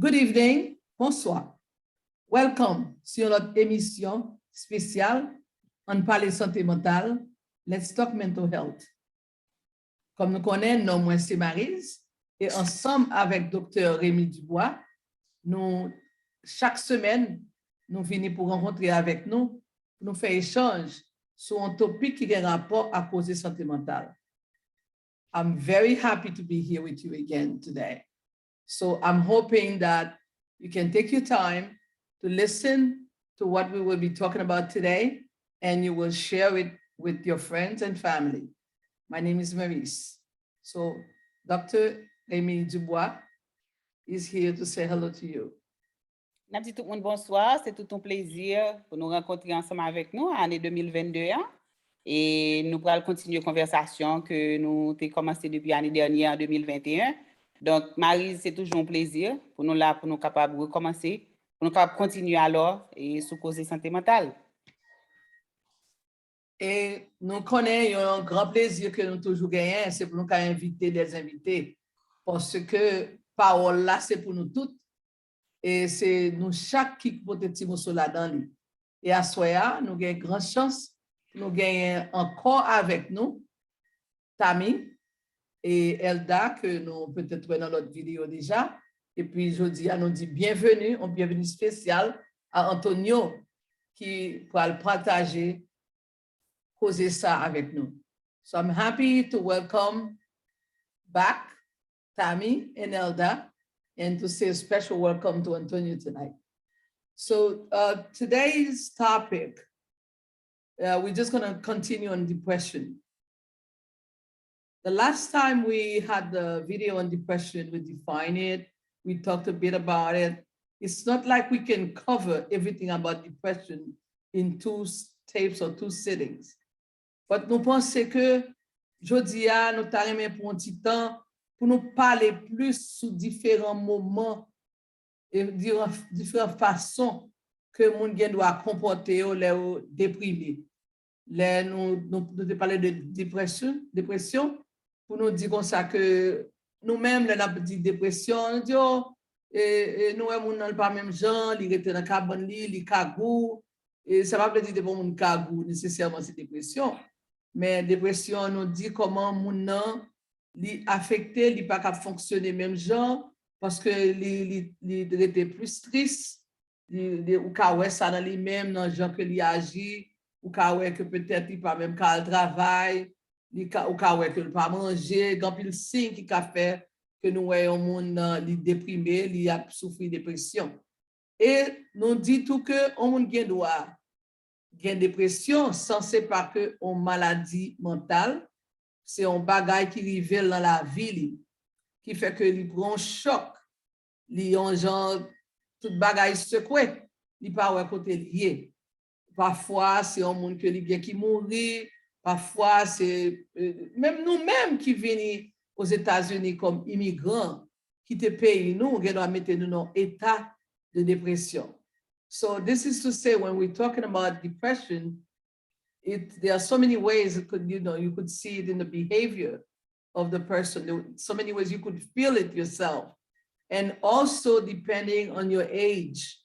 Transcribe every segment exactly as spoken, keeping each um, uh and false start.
Good evening, bonswa. Welcome sou yon lòt emisyon espesyal Ann Pale Sante Mantal, Let's Talk Mental Health. Kòm nou konnen, non mwen se Maryse, e ansanm avèk Doktè Remy Dubois, nou, chak semèn, nou vini pou rankontre avèk nou, pou nou fè echanj sou yon topik ki gen rapò ak koze sante mantal. I'm very happy to be here with you again today. So I'm hoping that you can take your time to listen to what we will be talking about today, and you will share it with your friends and family. My name is Maryse. So Doctor Remy Dubois is here to say hello to you. N ap di tout moun bonswa, se tout yon plezi pou nou rankontre ansanm avèk nou ane de mil vennde an. E nou pral kontinye konvèsasyon ke nou te kòmanse depi ane dènyè an de mil venteyen. Donk, Maryse, se toujou yon plezi pou nou la, pou nou kapab rekòmanse, pou nou kapab kontinye alò e sou koze sante mantal. E nou konnen yon gran plezi ke nou toujou genyen, se pou nou ka envite dèzenvite. Paske pawòl la, se pou nou tout. E se nou chak ki pote ti moso ladan li. E aswè a, nou gen gran chans pou nou genyen ankò avèk nou Tami e Elda, ke nou petèt wè nan lòt videyo deja. Epi jodi a, nou di byenveni, yon byenveni espesyal a Antonio, ki pral pataje koze sa avèk nou. So I'm happy to welcome back Tami and Elda, and to say a special welcome to Antonio tonight. So uh, today's topic, uh, we're just going to continue on depression. The last time we had the video on depression, we defined it, we talked a bit about it. It's not like we can cover everything about depression in two s- tapes or two sittings. But nou panse ke jodi a nou ta renmen pou yon ti tan pou nou pale plis sou diferan moman e diran- diferan fason ke moun gen dwa konpòte yo lè yo deprime. Lè nou, nou, nou te pale de depresyon, depresyon, pou nou di konsa ke nou menm, lè n ap di depresyon, nou di, oh, e, e, nou wè moun nan, li pa menm jan, li rete nan kabann li, li kagou. E sa pa vle di depi yon moun kagou, nesesèman se depresyon. Men depresyon, nou di kòman moun nan, li afekte, li pa ka fonksyone menm jan, paske li, li, li rete plis tris, li, li, ou ka wè sa nan li menm, nan jan ke li aji, ou ka wè ke petèt li pa menm ka al travay, li ka, ou ka wè ke li pa manje, gen anpil siy ki ka fè ke nou wè yon moun nan, li deprime, li ap soufri depresyon. E nou di tou ke yon moun gen dwa gen depresyon san se pa ke yon maladi mantal, se yon bagay ki rive l nan lavi li, ki fè ke li pran yon chòk, li yon jan, tout bagay sekwe, li pa wè kote li ye. Pafwa, se yon moun ke li gen ki mouri, pafwa, se, e, menm nou menm ki vini Ozetazini kòm imigran, kite peyi nou, gen dwa mete nou nan yon eta de depresyon. So this is to say, when we're talking about depression, it, there are so many ways it could, you know, you could see it in the behavior of the person. There were so many ways you could feel it yourself. And also, depending on your age,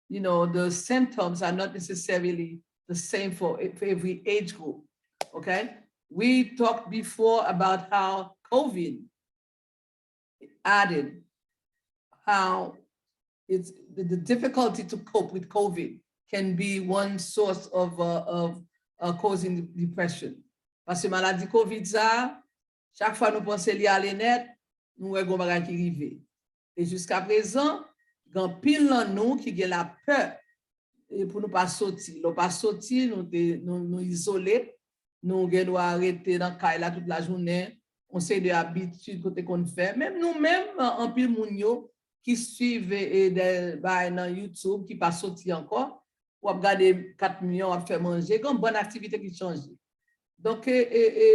you know, the symptoms are not necessarily the same for, for every age group. Okay? We talked before about how COVID added, how it's the, the difficulty to cope with COVID can be one source of, uh, of uh, causing depression. Paske maladi COVID sa, chak fwa nou panse li ale nèt, nou wè gon bagay ki rive. E jiska prezan, gen anpil nan nou ki gen lapè e pou nou pa soti. Lè w pa soti, nou, te, nou, nou izole, nou gen dwa rete nan kay la tout lajounen, yon seri de abitid ke w te konn fè. Menm nou menm, anpil moun yo ki swiv e, e de bagay nan YouTube, ki pa soti ankò, w ap gade kat milyon, w ap fè manje, gen yon bann aktivite ki chanje. Donk, e, e, e,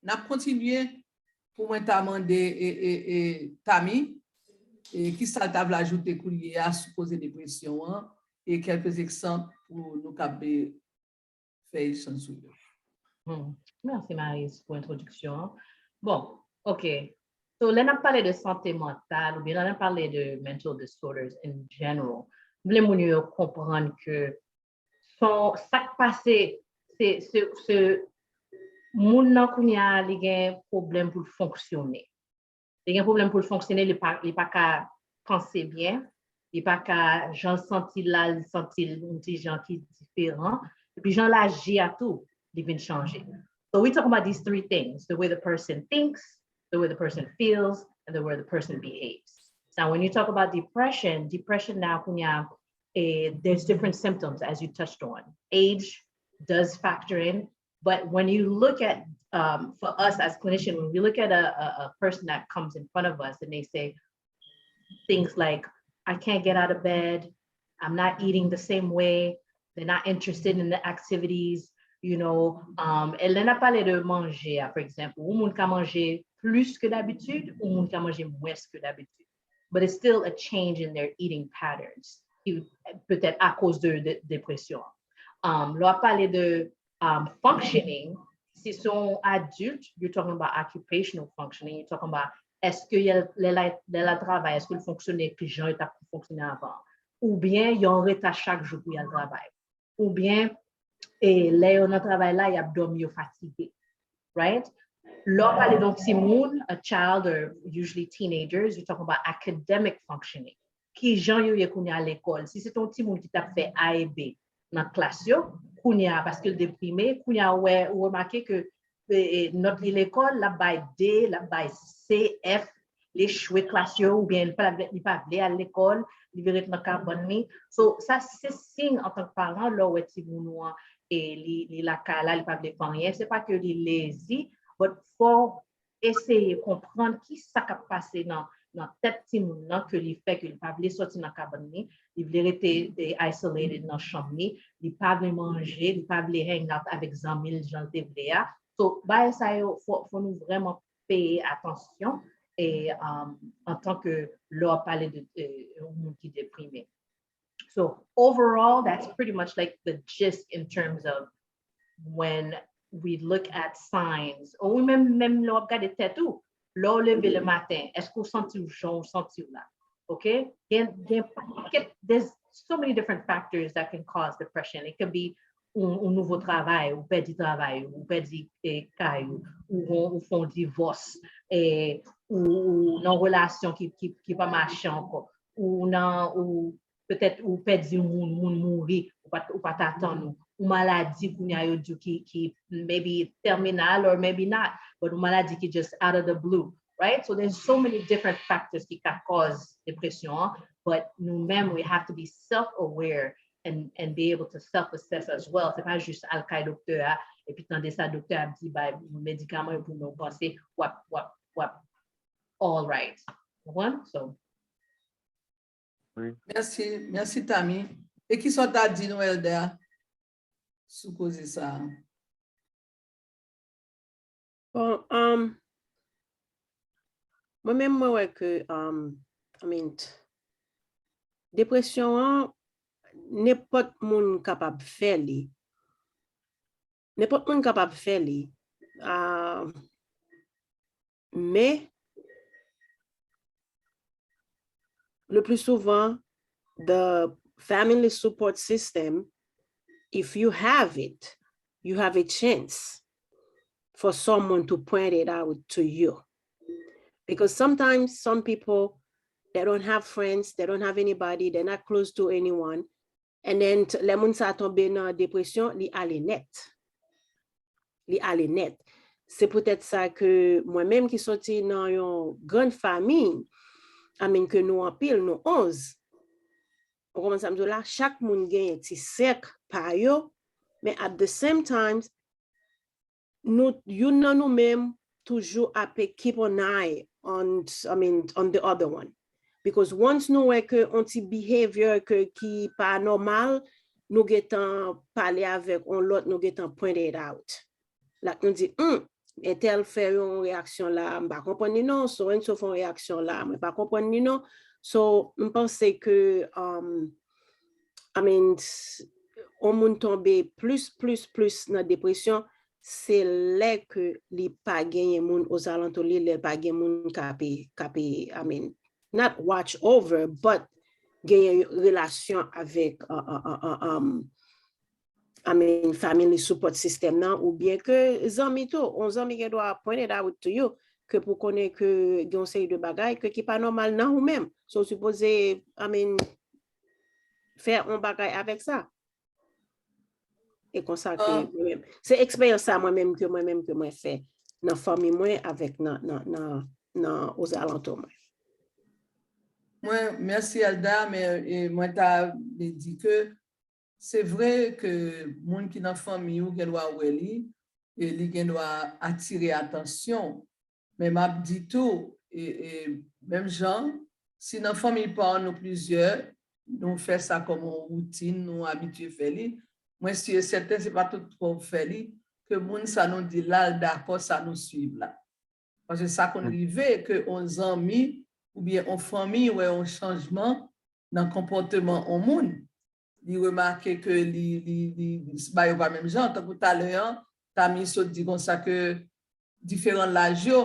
n ap kontinye pou mwen ta mande e, e, e, Tami, e, ki sa l ta vle ajoute koulye a sou koze depresyon an, e kèlke egzanp pou nou kab fè echanj sou yo. Hmm. Mèsi, Maryse, pou entwodiksyon an. Bon, ok. So, lè n ap pale de sante mantal, oubyen lè n ap pale de mental disorders in general, m vle moun yo konprann ke son, sa k pase, se, se, se moun nan kounye a, li gen pwoblèm pou l fonksyone. Li gen pwoblèm pou l fonksyone, li pa, li pa ka panse byen, li pa ka, jan l santi l la, li santi l yon ti jan ki diferan. Epi jan l aji a tou, li vin chanje. So we talk about these three things, the way the person thinks, the way the person feels, and the way the person behaves. Now, when you talk about depression, depression now, kounye a, eh, there's different symptoms, as you touched on. Age does factor in, but when you look at, um, for us as clinician, when we look at a, a, a person that comes in front of us and they say things like, "I can't get out of bed, I'm not eating the same way, they're not interested in the activities," you know, um, e lè n ap pale de manje a, for example, yon moun ka manje plis ke dabitid, yon moun ka manje mwens ke dabitid. But it's still a change in their eating patterns, ki petèt akoz de, de depresyon. Um, lè w ap pale de, um, functioning, si se yon adilt, you're talking about occupational functioning, you're talking about èske lè l, lè l al travay, èske l fonksyone jan yo t ap fonksyone avan? Oubyen yo an reta chak jou pou y al travay? Oubyen, e, lè yo nan travay la, y ap dòmi, yo fatige, right? Lè w pale de yon timoun, a child, or usually teenagers, you're talking about academic functioning. Ki jan yo ye kounye a lekòl? Si se te yon timoun ki t ap fè A e B nan klas yo, kounye a, paske l deprime, kounye a, ou wè, ou remake ke, e, e, nòt li lekòl, l ap bay D, l ap bay C, F, li echwe klas yo, oubyen li pa, li pa vle al lekòl, li vle ret nan kabann li. So, sa se siy antank paran, lè w wè timoun ou an, e li, li lakay la, li pa vle fè anyen. Se pa ke li lazy, but fò w eseye konprann ki sa k ap pase nan, nan tèt timoun nan ke li fè ke li pa vle sòti nan kabann li, li vle rete, e, isolated nan chanm li, li pa vle manje, li pa vle hang out avèk zanmi l jan l te vle a. So, bagay sa yo, fò, fò nou vrèman peye atansyon e, um, antan ke lè w ap pale de, de yon moun ki deprime. So overall, that's pretty much like the gist in terms of when we look at signs. Ou menm, menm lè w ap gade tèt ou, lè w leve le maten, èske w santi w jan w santi w la? Ok? Gen, gen pakèt, there's so many different factors that can cause depression. It could be yon, yon nouvo travay, ou pèdi travay ou, ou pèdi, e, kay ou, ou, ou, ou fè yon divòs, e, ou, ou nan yon relasyon ki, ki, ki pa mache ankò, ou nan, ou petèt ou pèdi yon moun, moun mouri, ou pa t, ou pa t atann ou, ou maladi kounye a yo di w ki, ki maybe terminal or maybe not, but ou maladi ki just out of the blue, right? So there's so many different factors ki ka cause depresyon an, but nou menm, we have to be self-aware and, and be able to self-assess as well. Se pa jis al kay doktè a, epi tande sa doktè a ap di, bay medikaman yo pou nou panse w ap, w ap, w ap all right. Konprann? So, Mèsi, mèsi Tami. E kisa w ta di nou, Elder, sou koze sa a? Bon, um, mwen menm, mwen wè ke, um, I mean, depresyon an, nenpòt moun kapab fè li. Nenpòt moun kapab fè li. Ah, men, le plus souvent, the family support system, if you have it, you have a chance for someone to point it out to you. Because sometimes some people, they don't have friends, they don't have anybody, they're not close to anyone. And then, lè moun sa tonbe nan depresyon, li ale nèt. Li ale nèt. Se poutèt sa ke mwen menm ki soti nan yon grann fanmi, I mean ke nou anpil, nou onz. Ou konprann sa m di w la? Chak moun genyen ti sèk pa yo, men at the same time, nou, youn nan nou menm toujou ape keep an eye on, I mean, on the other one. Because once nou wè ke on ti behavior ke ki pa nòmal, nou gentan pale avèk on lòt, nou gentan point it out. La nou di, hmm, entèl fè yon reyaksyon la, m pa konprann li non, so and so fè yon reyaksyon la, mwen pa konprann li non. So, m panse ke, um, I mean, on moun tonbe plis, plis, plis nan depresyon, se lè ke li pa genyen moun ozalantou li, lè pa gen moun k ape, k ape, I mean, not watch over, but genyen relasyon avèk, uh, uh, uh, uh, um, I mean, family support system nan, oubyen ke zanmi tou, yon zanmi gen dwa point it out to you, ke pou konnen ke gen yon seri de bagay ke ki pa nòmal nan ou menm. So, w sipoze, I mean, fè yon bagay avèk sa. E konsa ke mwen menm, se eksperyans sa mwen menm ke mwen menm ke mwen fè nan fanmi mwen avèk nan, nan, nan, nan ozalantou mwen. Mwen, mèsi Elda, men e, mwen ta vle di ke se vre ke moun ki nan fanmi ou gen dwa wè li, e li gen dwa atire atansyon. Men m ap di tou, e, e, menm jan, si nan fanmi pa w nou plizyè, nou fè sa kòm yon woutin, nou abitye fè li, mwen si e sèten se pa tout fwa w fè li, ke moun sa nou di la l dakò sa nou swiv la. Paske sa konn rive ke yon zanmi oubyen yon fanmi wè yon chanjman nan konpòteman yon moun. Li remake ke li, li, li, li ba yo pa menm jan. Tankou talè an, Tami sot di konsa ke diferan laj yo,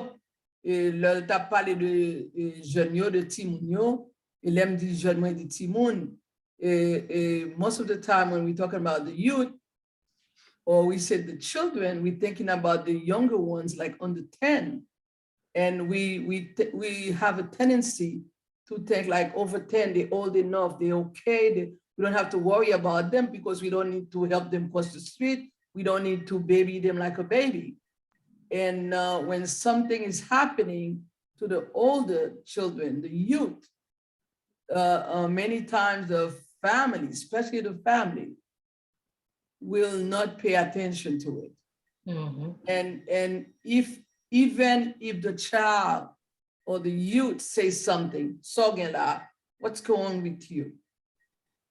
e lè l t ap pale de e, jèn yo, de timoun yo, e lè m di jèn, mwen di timoun, e, e most of the time when we talking about the youth, or we say the children, we thinking about the younger ones, like under ten. And we we we have a tendency to think like over ten, they're old enough, they're okay, they, we don't have to worry about them because we don't need to help them cross the street. We don't need to baby them like a baby. And uh, when something is happening to the older children, the youth, uh, uh, many times the family, especially the family, will not pay attention to it. Mm-hmm. And and if even if the child or the youth say something, sa w gen la, what's going with you?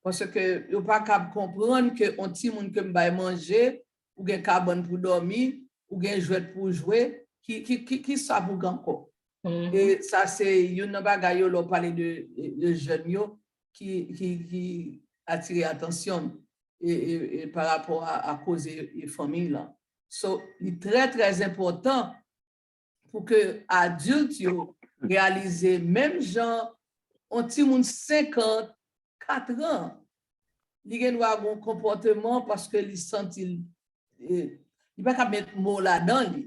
Paske yo pa kab konprann ke yon timoun ke m bay manje, ou gen kabann pou dòmi, ou gen jwèt pou jwe, ki, ki, ki, ki sa pou gen ankò? Mm-hmm. E sa se youn nan bagay yo lè w pale de, de jèn yo ki, ki, ki atire atansyon m e, e, e pa rapò a, a koze e fanmi lan. So, li trè, trè enpòtan pou ke adilt yo reyalize menm jan yon timoun senkant, kat an, li gen dwa gen yon konpòteman paske li santi l, e, li pa ka met mo ladan li.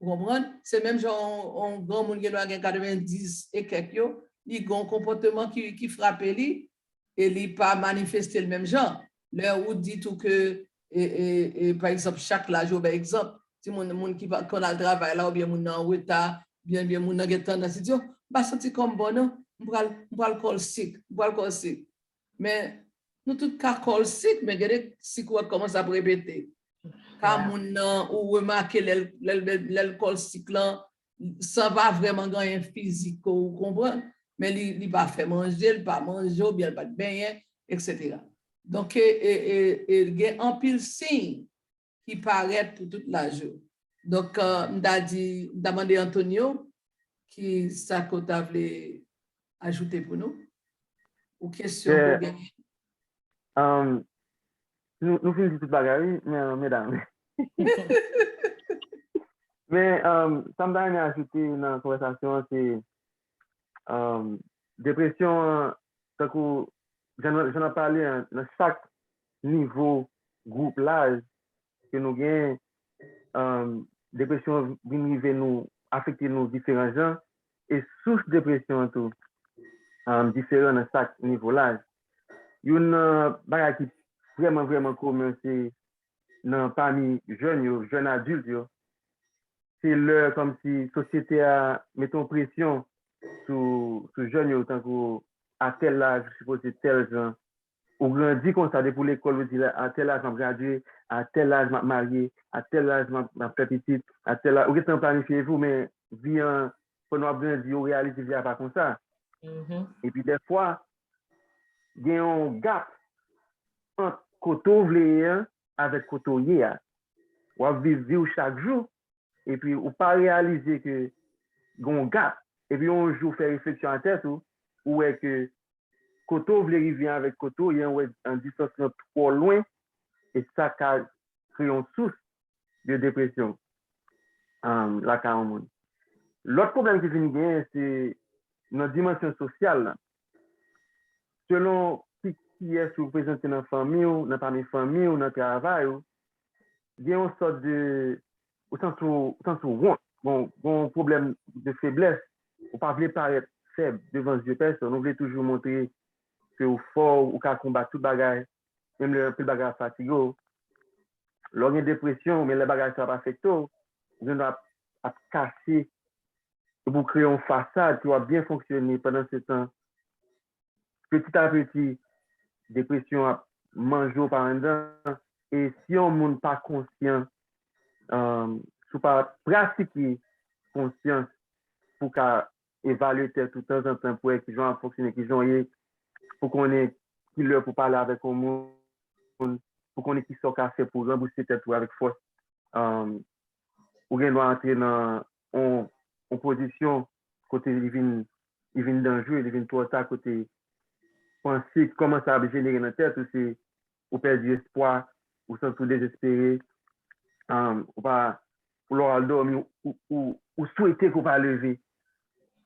Ou konprann? Se menm jan yon, yon granmoun gen dwa gen katrevenndis e kèk yo, li gen yon konpòteman ki, ki frape li, e li pa manifeste l menm jan. Lè ou di tou ke, e, e, e, pa egzanp, chak laj, ou bay egzanp, timoun, moun ki pa konn al travay la, oubyen moun nan an reta, byen, byen moun nan gen tandans, li di, "Oh, m pa santi kò m bon non, m pral, m pral kòl sik, m pral kòl sik." Men, nou tout ka kòl sik, men gen de sik ou wè kòmanse ap repete. Ka moun nan, ou remake lè l, lè l, lè l kòl sik lan, san pa vrèman gen anyen fizik ke ou konprann, men li, li pa fè manje, li pa manje, oubyen li pa t benyen, etsetera. Donk, e, e, e, e gen anpil siy ki parèt pou tout laj yo. Donk, e, m ta di, m ta mande Antonio, ki sa ke w ta vle ajoute pou nou? Ou kesyon ke w genyen? Um, nou, nou fin di tout bagay, wi, men, medam. Men, um, sa m ta renmen ajoute nan konvèsasyon an, se, um, depresyon an, tankou jan n ap pale an, nan chak nivo gwoup laj ke nou genyen, um, depresyon vin rive nou, afekte nou diferan jan, e sous depresyon an tou, um, diferan nan chak nivo laj. Youn nan bagay ki vrèman, vrèman komen se nan pami jèn yo, jèn adilt yo, se lè kòmsi sosyete a mete yon presyon sou, sou jèn yo, tankou a tèl laj ou sipoze tèl jan, ou grandi konsa depi w lekòl ou di a tèl laj m ap gradye, a tèl laj m ap marye, a tèl laj m ap, m ap fè pitit, a tèl laj, ou gentan planifye vi w, men vi an, pandan w ap grandi, ou reyalize vi a pa konsa. Epi dèfwa, gen yon gap ant kote w vle ye a avèk kote w ye a. W ap viv vi w chak jou, epi ou pa reyalize ke gen yon gap. Epi yon jou w fè refleksyon a tèt ou, ou wè ke kote w vle rive an avèk kote w ye an, ou wè an distans lan twò lwen, e sa ka kreye yon sous de depresyon, um, lakay yon moun. Lòt pwoblèm ki vin genyen, se nan dimansyon sosyal la. Selon ki, kiyès ou reprezante nan fanmi w, nan pami fanmi w, nan travay ou, gen yon sòt de, ou santi w, ou santi w wont, bon, gen yon pwoblèm de feblès, ou pa vle parèt fèb devan zye pèsonn, ou vle toujou montre ke ou fò, ou ka konbat tout bagay, menm lè anpil bagay ap fatige w. Lè w gen depresyon, men lè bagay sa ap afekte w, ou gendwa ap, ap kache, epi w kreye yon fasad ke w ap byen fonksyone, pandan se tan, peti a peti, depresyon ap manje w pa anndan. E si yon moun pa konsyan, um, si w pa pratike konsyans pou w ka evalye tèt ou tanzantan pou wè kijan w ap fonksyone, kijan w ye, pou konnen ki lè pou pale avèk yon moun, pou konnen kisa w ka fè pou ranbouse tèt ou avèk fòs. Um, ou gendwa antre nan yon, yon pozisyon kote li vin, li vin danjre, li vin twò ta, kote panse ki kòmanse ap jenere nan tèt ou, se ou pèdi espwa, ou santi w dezespere, um, ou pa, ou lè w al dòmi, ou, ou, ou swete ke w pa leve.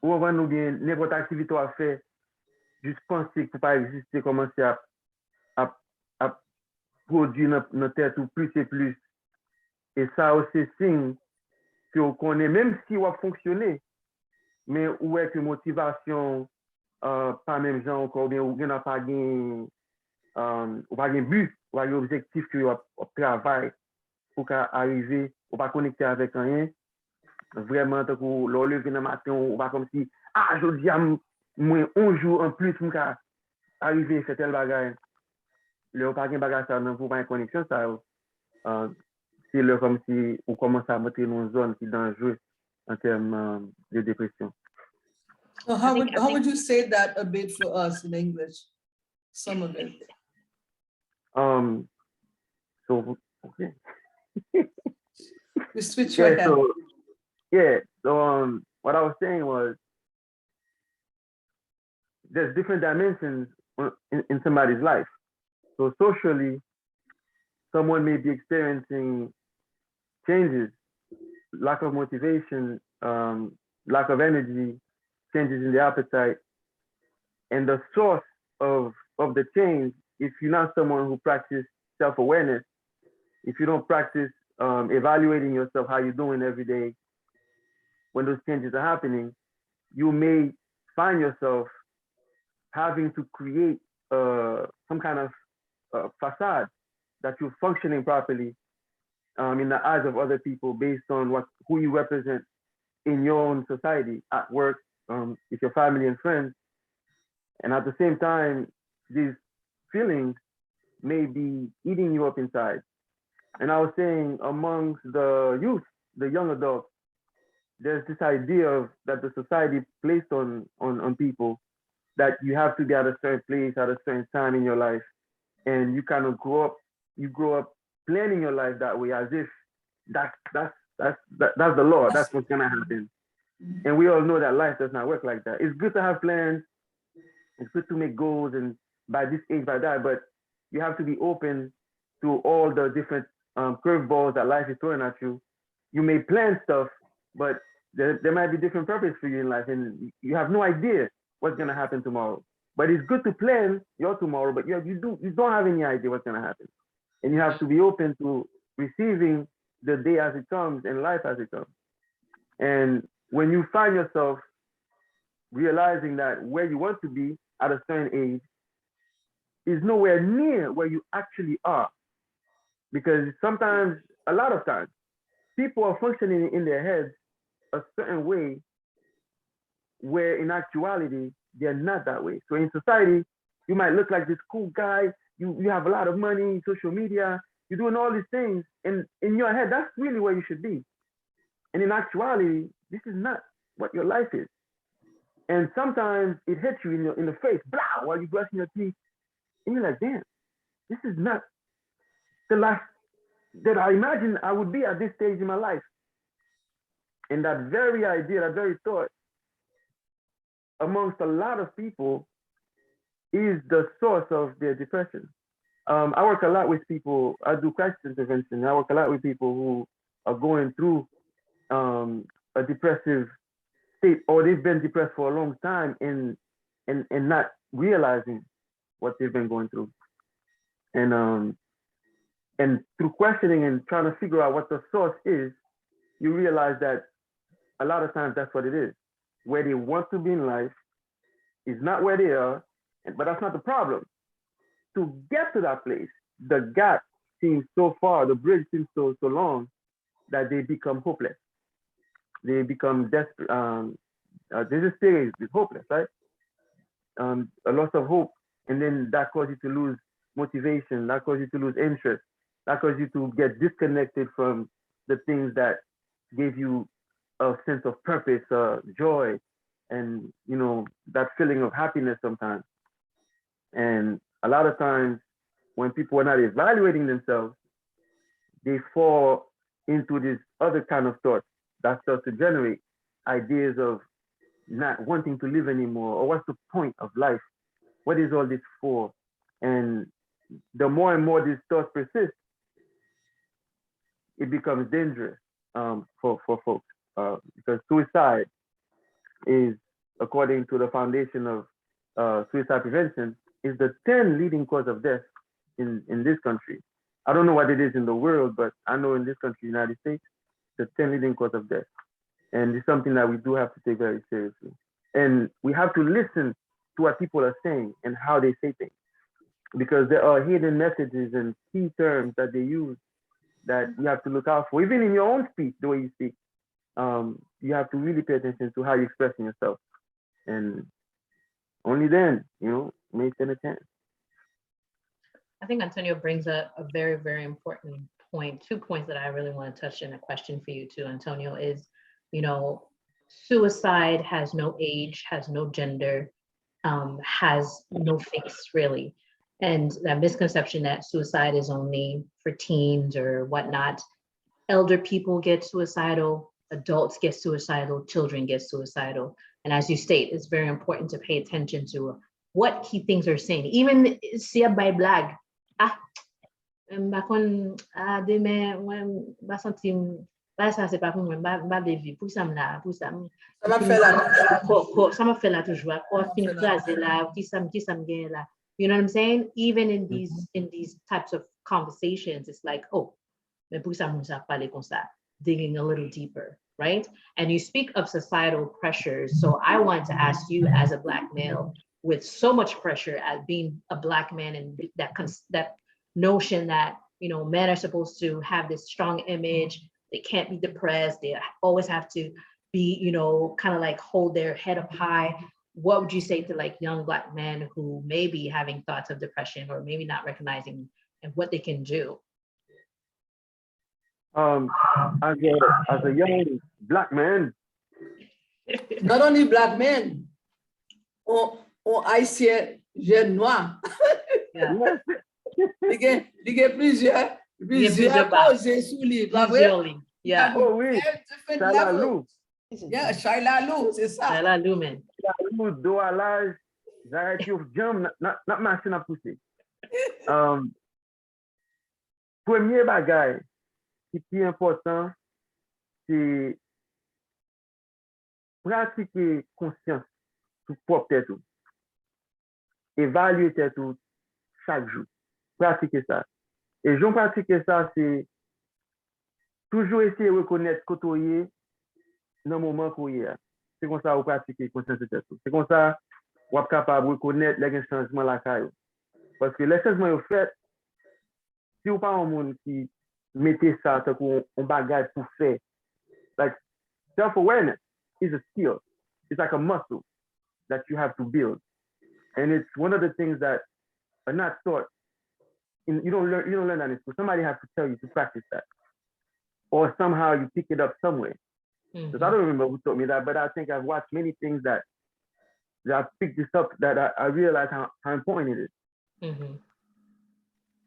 Ou konprann? Oubyen nenpòt aktivite w ap fè, jis panse ke w pa egziste kòmanse ap, ap, ap pwodui nan, nan tèt ou plis e plis. E sa yo se siy ke w konnen, menm si w ap fonksyone, men ou wè ke motivasyon w, uh, pa menm jan ankò, oubyen ou gendwa pa gen, um, ou pa gen bi, ou pa gen objektif ke w ap, w ap travay pou w ka arive, ou pa konekte avèk anyen. Vrèman, tankou lè w leve nan maten, ou pa kòmsi, a, jodi a, m-, mwen, yon jou anplis, m ka arive fè tèl bagay. Lè w pa gen bagay sa yo nan vi w, pa gen koneksyon sa yo, uh, se lè kòmsi ou kòmanse ap antre nan yon zòn ki danjre an tèm, um, de depresyon. So how would how would you say that a bit for us in English? Some of it. Um, so, okay. You switch your Yeah, head. so, yeah, so, um, what I was saying was, there's different dimensions in, in somebody's life. So socially, someone may be experiencing changes, lack of motivation, um, lack of energy, changes in the appetite, and the source of, of the change, if you're not someone who practice self-awareness, if you don't practice, um, evaluating yourself, how you're doing every day, when those changes are happening, you may find yourself having to create, uh, some kind of, uh, facade that you're functioning properly, um, in the eyes of other people based on what, who you represent in your own society, at work, um, with your family and friends. And at the same time, these feelings may be eating you up inside. And I was saying, amongst the youth, the young adults, there's this idea of, that the society placed on, on, on people, that you have to be at a certain place at a certain time in your life, and you kind of grow up, you grow up planning your life that way, as if that's, that's, that's, that, that's the law, that's what's gonna happen. And we all know that life does not work like that. It's good to have plans, it's good to make goals and by this age, by that, but you have to be open to all the different, um, curveballs that life is throwing at you. You may plan stuff, but there, there might be different purpose for you in life, and you have no idea what's gonna happen tomorrow. But it's good to plan your tomorrow, but you, you do, you don't have any idea what's gonna happen, and you have to be open to receiving the day as it comes and life as it comes. And when you find yourself realizing that where you want to be at a certain age is nowhere near where you actually are. Because sometimes, a lot of times, people are functioning in their heads a certain way where in actuality, they're not that way. So in society, you might look like this cool guy, you, you have a lot of money, social media, you're doing all these things. And in your head, that's really where you should be. And in actuality, this is not what your life is. And sometimes it hits you in, your, in the face, blah, while you're brushing your teeth. And you're like, damn, this is not the life that I imagined I would be at this stage in my life. And that very idea, that very thought, amongst a lot of people, is the source of their depression. Um, I work a lot with people, I do crisis intervention. I work a lot with people who are going through um, a depressive state, or they've been depressed for a long time and and and not realizing what they've been going through. And um and through questioning and trying to figure out what the source is, you realize that a lot of times that's what it is. Where they want to be in life is not where they are, and, but that's not the problem. To get to that place, the gap seems so far, the bridge seems so so long that they become hopeless. They become desperate, um, uh, desespéré, hopeless, right? Um, a loss of hope, and then that causes you to lose motivation. That causes you to lose interest. That causes you to get disconnected from the things that gave you a sense of purpose, uh, joy, and you know that feeling of happiness sometimes. And a lot of times, when people are not evaluating themselves, they fall into this other kind of thought that starts to generate ideas of not wanting to live anymore, or what's the point of life? What is all this for? And the more and more these thoughts persist, it becomes dangerous um, for, for folks uh, because suicide is, according to the foundation of uh, suicide prevention, is the ten leading cause of death in, in this country. I don't know what it is in the world, but I know in this country, United States, the ten leading cause of death. And it's something that we do have to take very seriously. And we have to listen to what people are saying and how they say things. Because there are hidden messages and key terms that they use that you have to look out for. Even in your own speech, the way you speak, um, you have to really pay attention to how you're expressing yourself. And only then, you know, may stand a chance. I think Antonio brings up a very, very important point, two points that I really want to touch in a question for you too, Antonio, is, you know, suicide has no age, has no gender, um, has no face really. And that misconception that suicide is only for teens or whatnot, elder people get suicidal, adults get suicidal, children get suicidal. And as you state, it's very important to pay attention to what key things are saying. Even si ap bay blag, ah, m pa konn, ah, demen, mwen, m pa santi m, bagay sa se pa pou mwen, m pa, m pa vle viv, poukisa m la, poukisa m, Sa m ap fè la. kò, kò, sa m ap fè la toujou, a, kò a fin kraze la, kisa m, kisa m genyen la. You know what I'm saying? Even in these in these types of conversations, it's like, oh, men poukisa moun sa ap pale konsa? Digging a little deeper, right? And you speak of societal pressures. So I want to ask you, as a black male, with so much pressure as being a black man and that cons- that notion that, you know, men are supposed to have this strong image, they can't be depressed, they always have to be, you know, kind of like hold their head up high. What would you say to like young black men who may be having thoughts of depression or maybe not recognizing and what they can do? Um, as a as a young black man, Not only black men, on, on Ayisyen jèn nwa. Yeah. Li gen, li gen plizyè, plizyè plizyè ba. Koze sou li, pa vre? Plizyè li. Yeah. Oh wi, Different Shyla levels. Lou. Yeah, Shyla Lou, se sa. Shyla Lou, man. Shyla Lou, do a laj, zayèt yo djanm, n ap mache, n ap pouse. Um, premye bagay ki pi enpòtan, se pratike konsyans sou pwòp tèt ou. Evalye tèt ou chak jou. Pratike sa. E jan w pratike sa, se toujou eseye rekonèt kote w ye nan moman ke w ye a. Se konsa ou pratike konsyans de tèt ou. Se konsa w ap kapab rekonèt lè gen chanjman lakay ou. Paske lè chanjman yo fèt, si w pa yon moun ki mete sa tankou yon bagay pou fè, like, self-awareness is a skill. It's like a muscle that you have to build. And it's one of the things that are not taught. And you don't learn you don't learn that in school. Somebody has to tell you to practice that. Or somehow you pick it up somewhere. Because I don't remember who taught me that, but I think I've watched many things that that I picked this up that I, I realized how, how important it is. Mhm.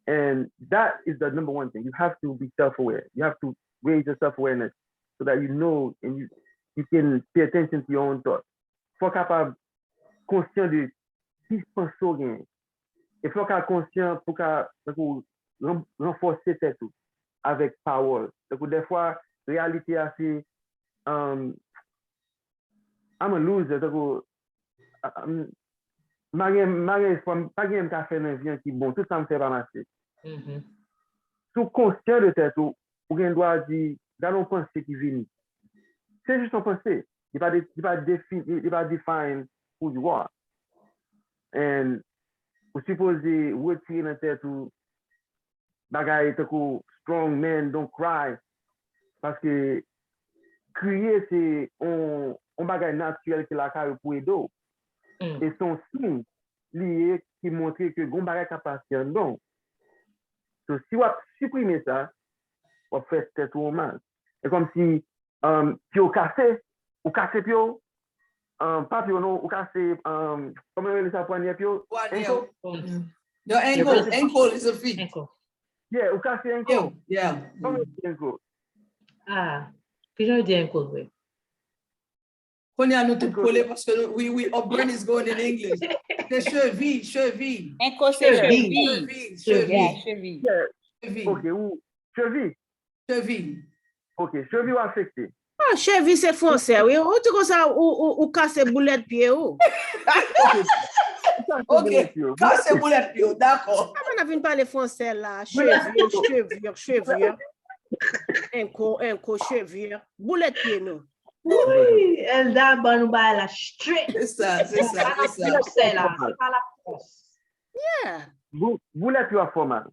And that is the number one thing. You have to be self-aware. You have to raise your self-awareness so that you know and you you can pay attention to your own thoughts. Fò w kapab konsyan de ki panse w genyen. E fò w ka konsyan pou w ka tankou ran- ranfòse tèt ou. avèk pawòl. Tankou dèfwa, reyalite a se, um, I'm a loser, tankou, um, m pa gen, m pa gen espwa, m pa gen m ka fè nan vi an ki bon, tout sa m fè pa mache. Si w konsyan de tèt ou, ou gen dwa di, gade yon panse ki vini. Se jis yon panse. Li pa, li pa defini, li pa define who you are. And ou sipoze retire nan tèt ou bagay tankou strong man, don't cry. Paske kriye se yon, yon bagay natirèl ki lakay ou pou ede w. E se yon siy li ye ki montre ke gon bagay k ap pase anndan w. So, si w ap siprime sa, w ap fè tèt ou mal. E kòmsi, um, pye w kase, ou kase pye w, um, pa pye w non, ou kase, um, kòman yo rele sa, pwanyè pye w? Pwanyè. Ankle? Your ankle, ankle is a feet. Yeah, ou kase ankle. Yeah. Kòman yo di ankle? Ah, kijan yo di ankle vre? Kounye a nou tout kole paske nou, we, we, our brain is going in English. Se chevi, chevi. Ankle se chevi. Chevi, chevi. Yeah, chevi. Chevi. Ok, ou, chevi. Chevi. Ok, chevi w afekte. Ah, chevi se fransè, wi. Ou di konsa, ou, ou, ou kase boulèt pye ou. Ok, kase boulèt pye w, dakò. Kòman n ap vin pale fransè la? Chevi, chevi, chevi. Ankle, ankle, chevi. Boulèt pye nou. Wi, Elda ban nou bagay la straight. Se sa, se sa, se sa. Se pa la fòs. Yeah. Boulèt yo ap fè w mal.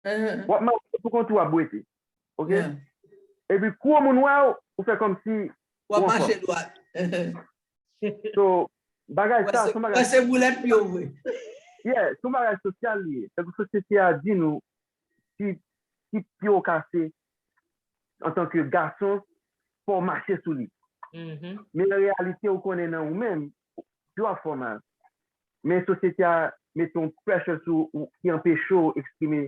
W ap mache pou kont ou, w ap bwete. Ok? Epi kou yon moun wè w, ou fè kòmsi w anfòm. W ap mache dwat. So, bagay sa, se yon bagay. Se boulèt pye w vre. Yeah, se yon bagay sosyal li ye. Tankou sosyete a di nou, si, si pye w kase, antanke gason, fò w mache sou li. Men an reyalite, ou konnen nan ou menm, pye w ap fè w mal. Men sosyete a mete yon pressure sou ou ki anpeche w eksprime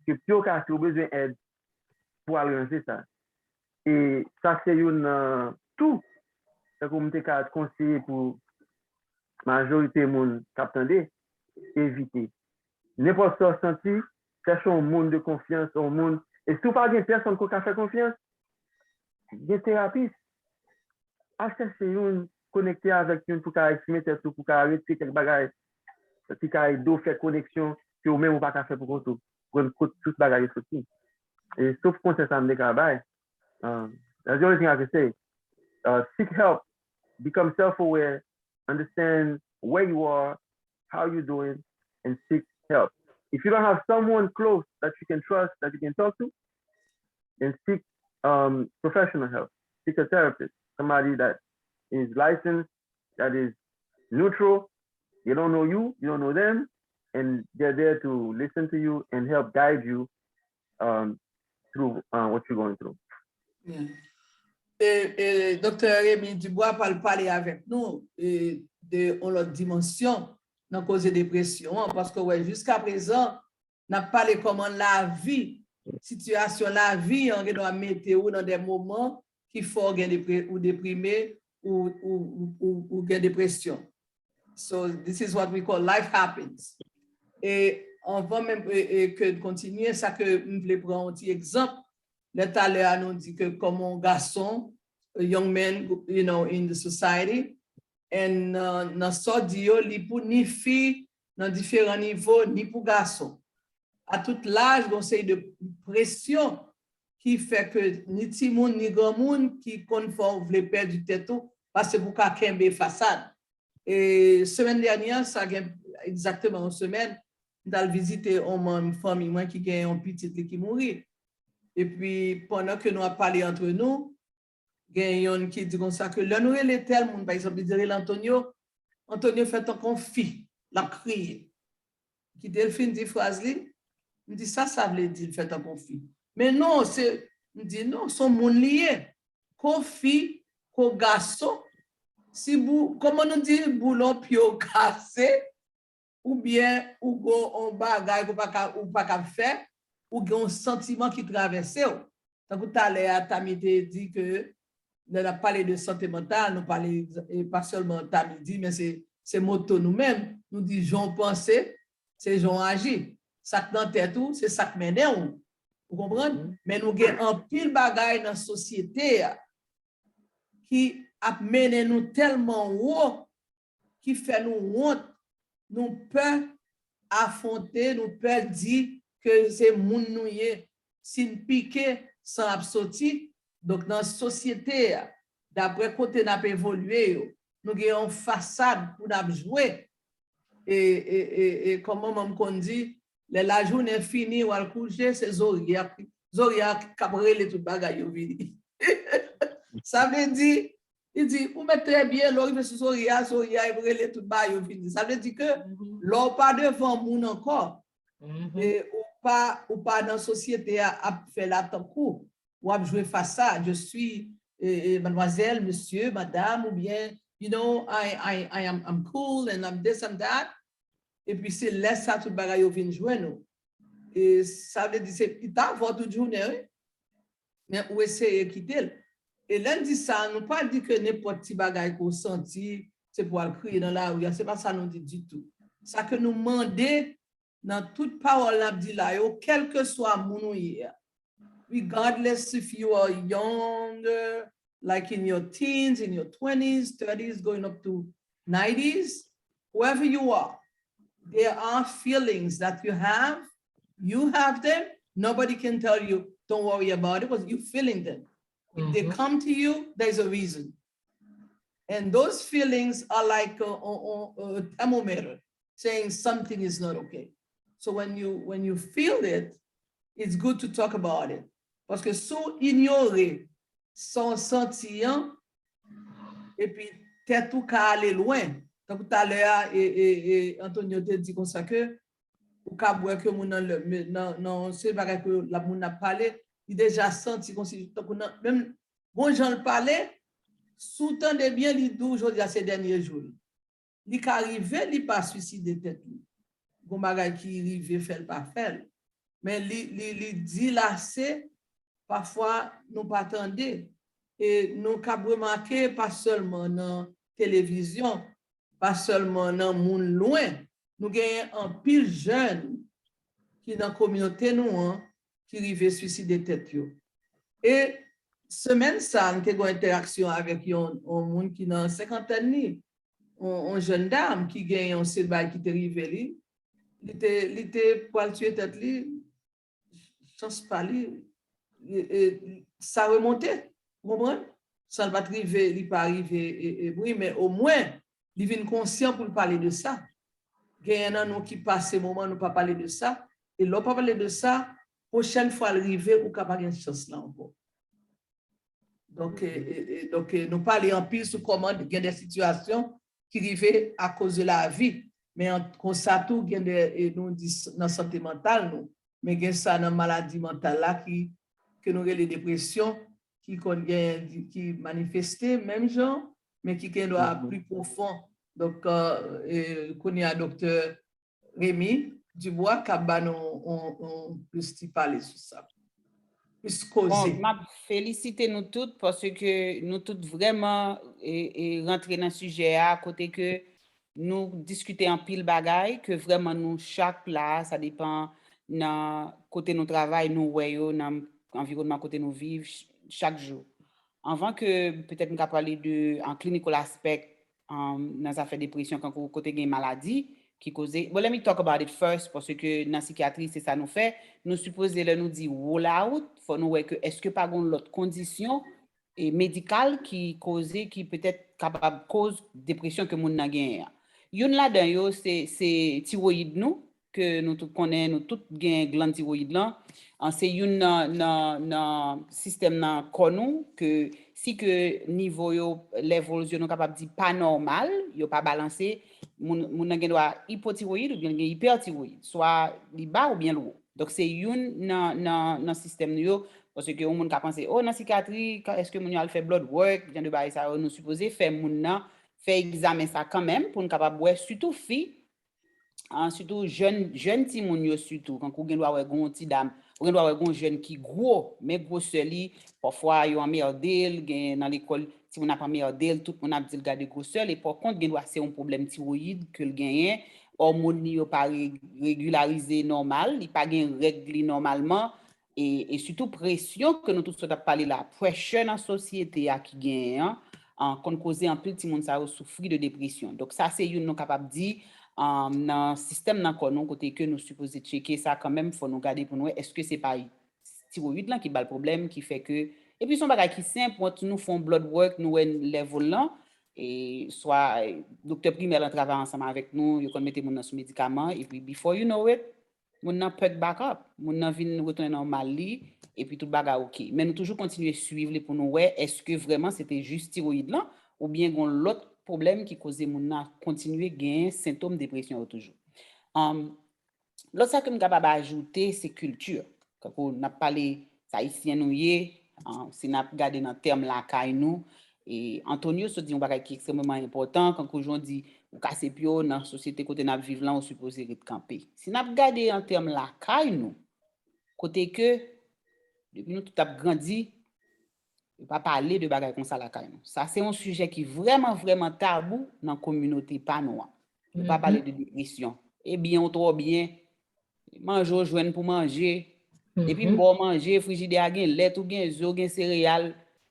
ke pye w kase, ou bezwen èd pou al ranje sa. E sa se youn nan tou, tankou m te ka konseye pou majorite moun k ap tande, evite. Nenpòt sa w santi, chèche yon moun de konfyans, yon moun, e si w pa gen pèsonn ke w ka fè konfyans, gen terapis. Al chèche youn, konekte avèk youn pou ka eksprime tèt ou, pou ka retire kèk bagay ki ka ede w fè koneksyon ke ou menm ou pa ka fè pou kont ou. Konn kot tout bagay yo soti. E sof konsèy sa m te ka bay. Um, that's the only thing I can say. Uh, seek help, become self-aware, understand where you are, how you doing, and seek help. If you don't have someone close that you can trust, that you can talk to, then seek, um, professional help. Seek a therapist, somebody that is licensed, that is neutral. They don't know you, you don't know them, and they're there to listen to you and help guide you, um, through, uh, what you're going through. Yeah. E, e, Doktè Remy Dubois pral pale avèk nou, e, de yon lòt dimansyon nan koze depresyon an, paske, wè, jiskaprezan, n ap pale kòman lavi, sitiyasyon lavi an gen dwa mete w nan de moman ki fè w gen depre-, ou deprime, ou, ou, ou, ou, ou gen depresyon. So, this is what we call life happens. E anvan menm, e, e ke n kontinye, sa ke m vle pran yon ti egzanp, lè talè a nou di ke kòman yon gason, a young man, you know, in the society, and, uh, nan sa w di yo, li pou ni fi nan diferan nivo, ni pou gason. A tout laj, gen yon seri de presyon ki fè ke ni timoun, ni granmoun ki konn fè w vle pèdi tèt ou, paske pou w ka kenbe fasad. E semèn dènyè, sa gen egzakteman yon semèn, m t al vizite yon manm fanmi mwen ki gen yon pitit li ki mouri. Epi, pandan ke nou ap pale antre nou, gen yonn ki di konsa ke lè nou rele tèl moun, pa egzanp, li di rele Antonio, Antonio fè tankou yon fi, l ap kriye. Kite l fin di fraz li, m di, "Sa sa vle di l fè tankou yon fi?" Men non, se, m di, "Non, se yon moun li ye. Ko fi, ko gason, si bou, kòman nou di, boulon pye w kase, oubyen ou gon yon bagay ke w pa ka, ou pa ka fè, ou gen yon santiman ki travèse w." Tankou talè a, Tami te di ke lè n ap pale de sante mantal, nou pale, e pa sèlman Tami di, men se, se moto nou menm, nou di jan w panse, se jan w aji. Sa k nan tèt ou, se sa k mennen w. Ou konprann? Men nou gen anpil bagay nan sosyete a ki ap mennen nou tèlman wo ki fè nou wont, nou pè afwonte, nou pè di ke se moun nou ye. Si n pike, san ap soti. Donk, nan sosyete a, daprè kote n ap evolye yo, nou gen yon fasad pou n ap jwe. E, e, e, e kòm manman m konn di, lè lajounen fini, w al kouche, se zòrye a, zòrye a k ap rele tout bagay yo vini. Sa vle di, li di, ou mèt trè byen, lè w rive sou zòrye a, zòrye a ap rele tout bagay yo vini. Sa vle di ke lè w pa devan moun ankò, e ou pa, ou pa nan sosyete a ap fè latankou, w ap jwe fas a, je suis, e, e, mademoiselle, monsieur, madame, oubyen, you know, I, I, I am, I'm cool and I'm this and that. Epi se lè sa tout bagay yo vin jwenn ou. E sa vle di se, li ta avè w tout jounen, wi. Men ou eseye kite l. E lè n di sa, nou pa di ke nenpòt ti bagay ke w santi, se pou w al kriye nan lari a. Se pa sa nou di ditou. Sa ke nou mande nan tout pawòl n ap di la yo, kèlkeswa moun ou ye a, regardless if you are younger, like in your teens, in your twenties, thirties, going up to nineties, whoever you are, there are feelings that you have. You have them. Nobody can tell you, don't worry about it, because you're feeling them. If they come to you, there's a reason. And those feelings are like a, a, a, a thermometer saying something is not okay. So when you, when you feel it, it's good to talk about it. Paske si w inyore sa w santi an, epi tèt ou ka ale lwen. Tankou talè a, e, e, e Antonio te di konsa ke ou ka wè ke moun nan, nan, nan se bagay ke l ap, moun ap pale, li deja santi konsi, tankou nan, menm gon jan l pale, si w tande byen, li di w jodi a se dènye jou l. Li ka rive, li pa swiside tèt li. Gon bagay ki rive fè l pa fè l. Men li, li, li di l ase, pafwa nou pa tande. E nou kab remake pa sèlman nan televizyon, pa sèlman nan moun lwen. Nou genyen anpil jèn ki nan kominote nou an ki rive swiside tèt yo. E semèn sa, m te gen yon entèraksyon avèk yon, yon moun ki nan senkantèn li, yon, yon jèn dam ki gen yon seri bagay ki te rive li. Li te, li te pral tiye tèt li, chans pa li, e, e, sa remonte, ou konprann? San l pa t rive, li pa rive, e, e, mouri, men omwen, li vin konsyan pou l pale de sa. Genyen nan nou ki pase moman nou pa pale de sa, e lè w pa pale de sa, pwochèn fwa l rive, ou ka pa gen chans la ankò. Donk, e, e, e, donk, e, nou pale anpil sou kòman gen de sitiyasyon ki rive akoz de lavi. Men an, konsa tou, gen de, e, nou di s-, nan sante mantal nou. Men gen sa nan maladi mantal la ki, ke nou rele depresyon, ki konn gen, ki manifeste menm jan, men ki gen dwa pli pwofon. Donk, e, e, kounye a, doktè Remy Dubois k ap ba nou on, on plis ti pale sou sa. Plis koze. Bon, m ap felisite nou tout paske nou tout vrèman, e, e, rantre nan sijè a, kote ke nou diskite anpil bagay, ke vrèman nou chak la, sa depan nan kote nou travay, nou wè yo nan anviwònman kote nou viv ch-, chak jou. Anvan ke petèt m ka pale de, an, clinical aspect, um, nan zafè depresyon, kankou kote gen maladi ki koze. But let me talk about it first, paske nan sikyatri, se sa nou fè. Nou sipoze, lè nou di rule out, fò nou wè ke èske pa gon lòt kondisyon, e, medikal ki koze, ki petèt kapab koz depresyon ke moun nan genyen an. Youn ladan yo, se, se tiwoyid nou, ke nou tout konnen, nou tout gen glann tiwoyid lan. An, se youn nan, nan, nan sistèm nan kò nou, ke si ke nivo yo, levels yo, nou kapab di pa nòmal, yo pa balanse, moun, moun nan gen dwa ipotiwoyid oubyen gen ipètiwoyid, swa li ba oubyen l wo. Donk, se youn nan, nan, nan sistèm nou yo, paske yon moun ka panse, o, nan sikyatri, ka, èske moun yo al fè blood work, jan de bagay sa yo, nou sipoze fè moun nan, fè egzamen sa kanmenm, pou n kapab wè, sitou fi, an, sitou jèn, jèn timoun yo sitou, kankou gen dwa wè gon ti dam, ou gen dwa wè gon jèn ki gwo, men gwosè li, pafwa yo anmède l, gen nan lekòl, timoun ap anmède l, tout moun ap di l gade gwosè l, e pa kont gen dwa se yon pwoblèm tiwoyid ke l genyen, òmòn li yo pa re-, regilarize nòmal, li pa gen règ li nòmalman, e, e sitou presyon ke nou tout sot ap pale la, pressure nan sosyete a ki genyen an, an, konn koze anpil timoun sa yo soufri de depresyon. Donk, sa se youn nou kapab di, an, nan sistèm nan kò nou, kote ke nou sipoze tcheke sa kanmenm, fò nou gade pou nou wè, èske se pa tiroyid lan ki ba l pwoblèm, ki fè ke, epi se yon bagay ki senp, once nou fè yon blood work, nou wè level lan, e swa, e, doktè primè lan travay ansanm avèk nou, yo konn mete moun nan sou medikaman, epi before you know it, moun nan perk back up, moun nan vin retounen nòmal li, epi tout bagay oke. Men nou toujou kontinye swiv li pou nou wè èske vrèman se te jis tiroyid lan, oubyen gon lòt pwoblèm ki koze moun nan kontinye genyen sentòm depresyon yo toujou. Anm, lòt sa ke m kapab ajoute, se kilti. Kankou n ap pale, se Ayisyen nou ye, an, si n ap gade nan tèm lakay nou, e Antonio sot di yon bagay ki ekstrèmeman enpòtan, kankou jan w di, ou kase pye w nan sosyete kote n ap viv lan, ou sipoze ret kanpe. Si n ap gade an tèm lakay nou, kote ke, depi nou tout ap grandi, yo pa pale de bagay konsa lakay nou. Sa se yon sijè ki vrèman, vrèman tabou nan kominote pa nou an. Yo pa pale de depresyon. Ebyen, ou twò byen, manje w jwenn pou manje. Depi m ba w manje, frijidè a gen lèt, ou gen zo, gen sereyal.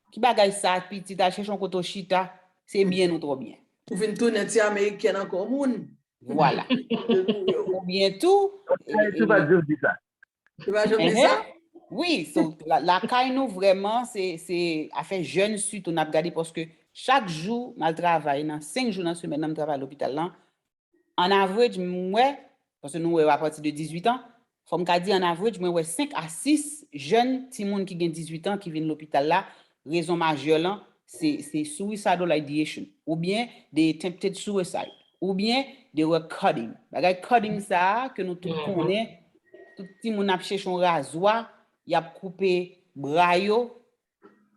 Ki bagay sa, pitit, al chèche yon kote w chita, se byen nou twò byen. Ou vin tounen ti amerikèn ankò, moun. Vwala. Oubyen tou, e, e, Ayiti pa jis di sa. Ou pa janm di sa? Wi, so, la- lakay nou vrèman, se se afè jèn sitou n ap gade, paske chak jou m al travay, nan senk jou nan semèn nan m travay lopital lan, an average, m wè, paske nou wè yo apati de dizuit an, fò m ka di an average, mwen wè senk a sis jèn timoun ki gen dizuit an ki vin lopital la, rezon majè lan, se se suicidal ideation, oubyen they attempted suicide, oubyen they were cutting. Bagay cutting sa a, ke nou tout konnen, tout timoun ap chèche yon razwa, y ap koupe bra yo.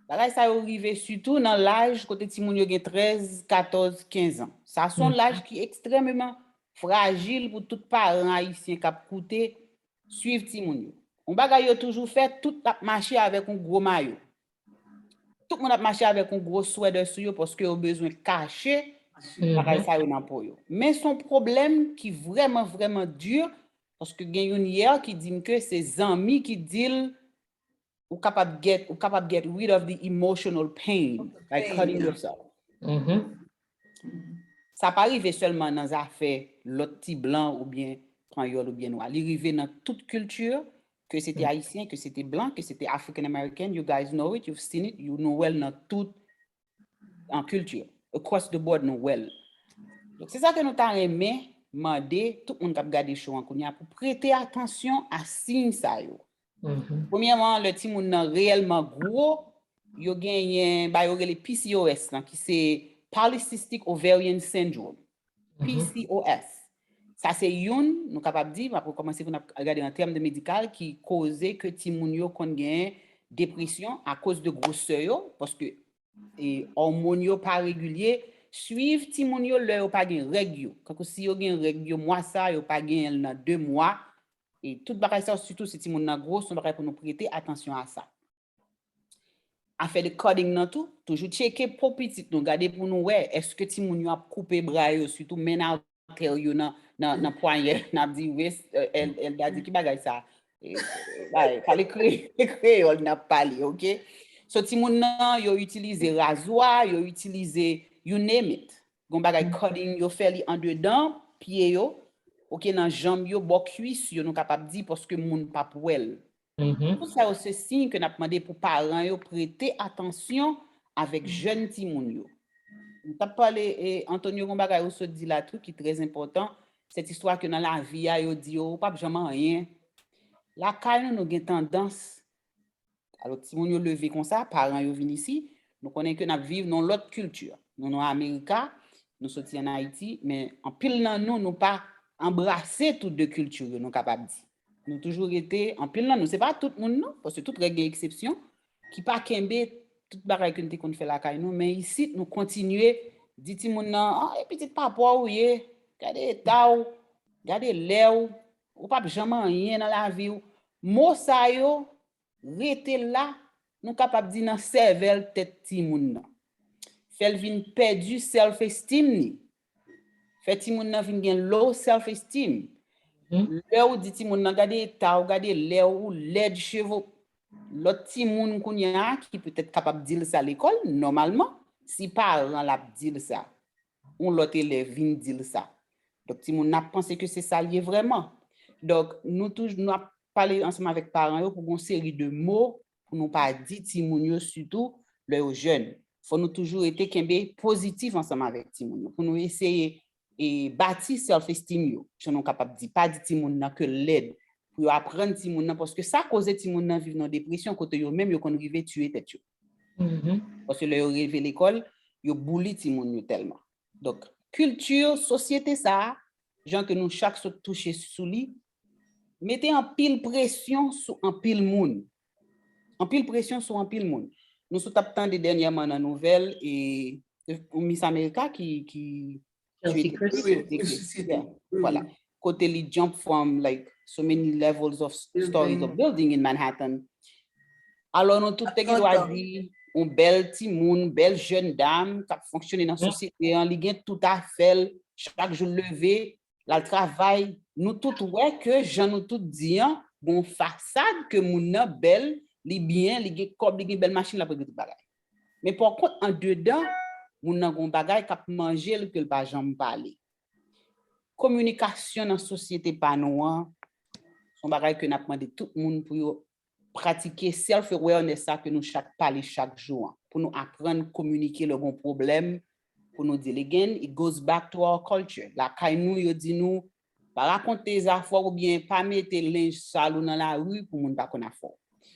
Bagay sa yo rive sitou nan laj kote timoun yo gen trèz, katòz, kenz an. Sa se yon laj ki ekstrèmeman frajil pou tout paran ayisyen k ap koute, swiv timoun yo. Yon bagay yo toujou fè, tout ap mache avèk yon gwo mayo. Tout moun ap mache avèk yon gwo swèdè sou yo paske yo bezwen kache bagay sa yo nan po yo. Men se yon pwoblèm ki vrèman, vrèman di, paske gen youn yè ki di m ke se zanmi ki di l ou kapab get, ou kapab get rid of the emotional pain by cutting yourself. Sa pa rive sèlman nan zafè lòt ti blan oubyen panyòl oubyen nwa. Li rive nan tout kilti, ke se te ayisyen, ke se te blan, ke se te African American, you guys know it, you've seen it, you nou wè l nan tout an kilti. Across the board, nou wè l. Donk, se sa ke nou ta renmen mande tout moun k ap gade show an kounye a pou prete atansyon a siy sa yo. Premyèman, lè timoun nan reyèlman gwo, yo genyen, ba yo rele P C O S lan, ki se Polycystic Ovarian Syndrome. P C O S. Sa se youn, nou kapab di, m ap rekòmanse pou n ap gade an tèm de medikal, ki koze ke timoun yo konn genyen depresyon akoz de gwosè yo, paske e, òmòn yo pa regilye, swiv timoun yo lè yo pa gen règ yo. Kankou si yo gen règ yo mwa sa, yo pa genyen l nan de mwa, e tout bagay sa yo, sitou si timoun nan gwo, se yon bagay pou nou prete atansyon a sa. Afè de cutting nan tou, toujou tcheke po pitit nou, gade pou nou wè, èske timoun yo ap koupe bra yo, sitou men atè yo nan, nan, nan pwanyè, n ap di, wrist, e, El- Elda di, ki bagay sa? E, bay, pale kre- kreyòl n ap pale, oke? So, timoun nan, yo itilize razwa, yo itilize, you name it. Gon bagay cutting, yo fè li andedan pye yo, oke, nan janm yo, bò kwis yo, nou kapab di, paske moun p ap wè l. Tout sa yo se siy ke n ap mande pou paran yo prete atansyon avèk jèn timoun yo. M t ap pale, e, Antonio, gon bagay ou sot di la tou ki trè enpòtan, sèt istwa ke nan lavi a, yo di yo, ou p ap janm anyen. Lakay nou, nou gen tandans, alò, timoun yo leve konsa, paran yo vin isi, nou konnen ke n ap viv nan lòt kilti. Nou nan Amerika, nou soti ann Ayiti, men anpil nan nou, nou pa anbrase tout de kilti yo, nou kapab di. Nou toujou rete, anpil nan nou, se pa tout moun non, paske tout règ gen eksepsyon, ki pa kenbe tout bagay ke n te konn fè lakay nou, men isit nou kontinye di timoun nan, ah, e pitit papa w ou ye, gade eta w, gade lè w, ou p ap janm anyen nan lavi w. Mo sa yo rete la, nou kapab di nan sèvèl tèt timoun nan. Fè l vin pèdi self esteem ni. Fè timoun nan vin gen low self esteem. Lè ou di timoun nan, gade eta w, gade lè w, ou lèd, cheve w, lòt timoun kounye a ki petèt kapab di l sa lekòl, nòmalman, si paran l ap di l sa, yon lòt elèv vin di l sa. Donk, timoun nan ap panse ke se sa l ye vrèman. Donk, nou touj-, nou ap pale ansanm avèk paran yo pou gon seri de mo pou nou pa di timoun yo, sitou lè yo jèn. Fò nou toujou rete kenbe pozitif ansanm avèk timoun yo, pou nou eseye e bati self-esteem yo, jan nou kapab di, pa di timoun nan ke l lèd, pou yo aprann timoun nan, paske sa koze timoun nan viv nan depresyon, kote yo menm yo konn rive tiye tèt yo. Paske lè yo rive lekòl, yo bouli timoun yo tèlman. Donk, kilti, sosyete sa a, jan ke nou chak sot touche sou li, mete anpil presyon sou anpil moun. Anpil presyon sou anpil moun. Nou sot ap tande dènyèman nan nouvèl, e, e, Miss America ki, ki Chelsea Christie. Voilà. Kote li jump from, like, so many levels of stories of building in Manhattan. Alò, nou tout te gen dwa di, yon bèl timoun, bèl jèn dam k ap fonksyone nan sosyete an, li gen tout afè l, chak jou l leve, l al travay. Nou tout wè ke jan nou tout di an, gon fasad ke moun nan bèl, li byen, li gen kòb, li gen bèl machin, l ap regle tout bagay. Men pa kont, andedan, moun nan gon bagay k ap manje l ke l pa janm pale. Kominikasyon nan sosyete pa nou an, se yon bagay ke n ap mande tout moun pou yo pratike self-awareness sa ke nou chak pale chak jou an, pou nou aprann kominike lè gon pwoblèm, pou nou deal again, it goes back to our culture. Lakay nou, yo di nou, pa rakonte zafè w oubyen pa mete lenj sal ou nan lari pou moun pa konn afè w.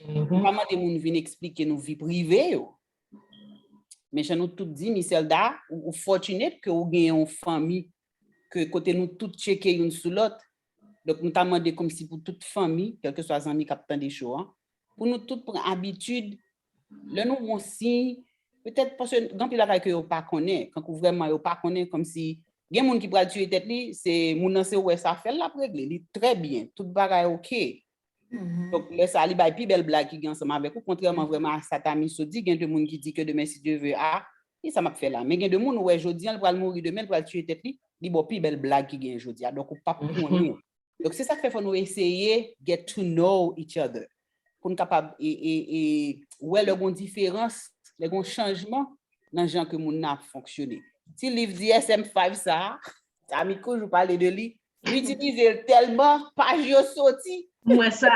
Nou pa mande moun vin eksplike nou vi prive yo. Men jan nou tout di, Miss Elda, ou, ou fortunate ke ou gen yon fanmi ke kote nou tout tcheke youn sou lòt. Donk, nou ta mande kòmsi pou tout fanmi, kèlkeswa zanmi k ap tande show an, pou nou tout pran abitid, lè nou wè yon siy, petèt paske gen anpil bagay ke yo pa konnen, kankou vrèman yo pa konnen, kòmsi gen moun ki pral tiye tèt li, se moun nan se wè sa fè l, l ap regle, li trè byen, tout bagay oke. Donk, lè sa a, li bay pi bèl blag ki gen ansanm avèk ou, kontrèman vrèman a sa Tami sot di, gen de moun ki di ke demen, si Dye vle, a, ki sa m ap fè la? Men gen de moun, ou wè, jodi an, l pral mouri, demen, l pral tiye tèt li, li ba w pi bèl blag ki gen jodi a. Donk, ou p ap konnen. Donk, se sa k fè fò nou eseye get to know each other. Pou n kapab e, e, e, wè lè gon diferans, lè gon chanjman nan jan ke moun nan ap fonksyone. Ti liv D S M five sa a, Tami toujou pale de li, m itilize l tèlman, paj yo soti. M wè sa.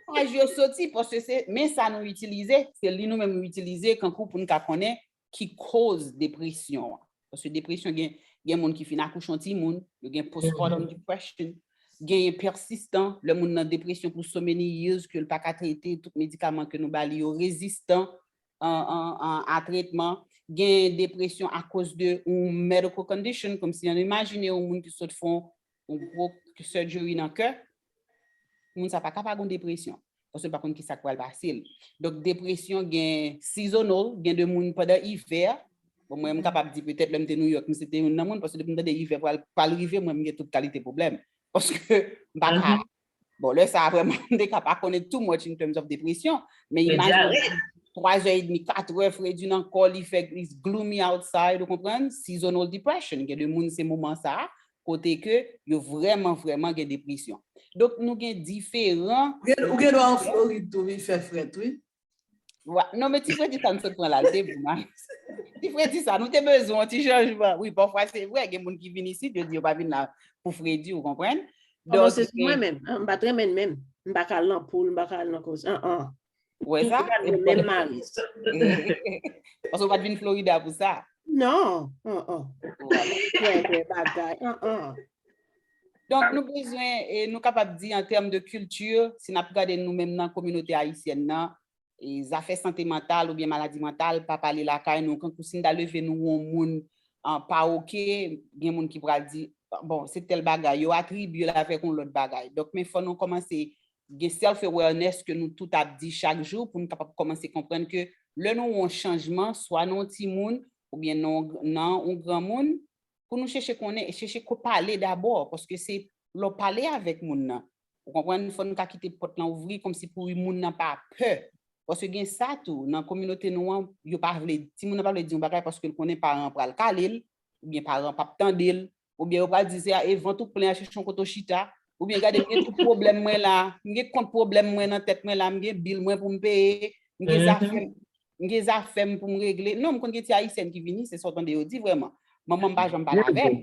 Paj yo soti, paske se, men sa nou itilize, se li nou menm nou itilize, kankou pou n ka konnen ki koz depresyon an. Paske depresyon gen, gen moun ki fin akouche yon timoun, yo gen postpartum depression, genyen pèsistan, lè moun nan depresyon pou so many years ke l pa ka trete, tout medikaman ke nou ba li yo rezistan an, an, an, a tretman, gen depresyon akoz de yon medical condition, kòmsi ann imajine yon moun ki sot fè yon, yon gwo surgery nan kè, moun sa pa ka pa gon depresyon. Paske l pa konn ki sa k pral pase l. Donk, depresyon gen seasonal, gen de moun pandan ivè, bon, mwen, m kapab di petèt lè m te New York, m se te youn nan moun, paske depi m tande ivè pral, pral rive, mwen, m gen tout kalite pwoblèm. Paske m pa ka, bon, lè sa a vrèman, m te ka pa konnen too much in terms of depresyon, men imajine twa zè edmi, kat è, fredi nan kò, li fè, it's gloomy outside, ou konprann? Seasonal depression, gen de moun se moman sa a, kote ke yo vrèman, vrèman gen depresyon. Donk, nou gen diferan... Ou gen, ou gen dwa an Florid tou, wi, fè frèt, wi. Wa-, non, men ti fredi sa n sot pran la, l te bon, a. Ti fredi sa, nou te bezwen yon ti chanjman. Wi, pafwa se vre, gen moun ki vin isit, yo di yo pa vin la pou fredi, ou konprann? Donk, se mwen menm, m pa t renmen l menm. M pa ka al nan poul, m pa ka al nan koze. An, an. Ou wè sa? M pa t renmen menm Maris. Paske w pa t vin Florida pou sa. Non, an, an. Vwala. Trè, trè bagay, an, an. Donk, nou bezwen, e, nou kapab di an tèm de kilti, si n ap gade nou menm nan kominote ayisyèn nan, e, zafè sante mantal oubyen maladi mantal pa pale lakay nou, kankou si n ta leve nou wè yon moun, an, pa oke, gen moun ki pral di, bon, se tèl bagay, yo atribye l avèk yon lòt bagay. Donk, men fò nou kòmanse gen self-awareness ke nou tout ap di chak jou pou nou kapab kòmanse konprann ke lè nou wè yon chanjman, swa nan yon timoun oubyen nan, nan yon granmoun, pou nou chèche konnen, chèche ko-, pale dabò, paske se lè w pale avèk moun nan, ou konprann, fò nou ka kite pòt lan ouvri kòmsi pou moun nan pa pè. Paske gen sa tou, nan kominote nou an, yo pa vle, timoun nan pa vle di yon bagay paske l konnen paran an pral kale l, oubyen paran an p ap tande l, oubyen yo pral di se a, e vant ou plen a, chèche yon kote w chita, Oubyen gade, m gen tout pwoblèm mwen la, m gen kont pwoblèm mwen nan tèt mwen la, m gen bil mwen pou m peye, m gen zafè m, m gen zafè m pou m regle. Non, m konn gen ti Ayisyèn ki vini, se sa w tande yo di vrèman. Manman m pa janm pale avè m.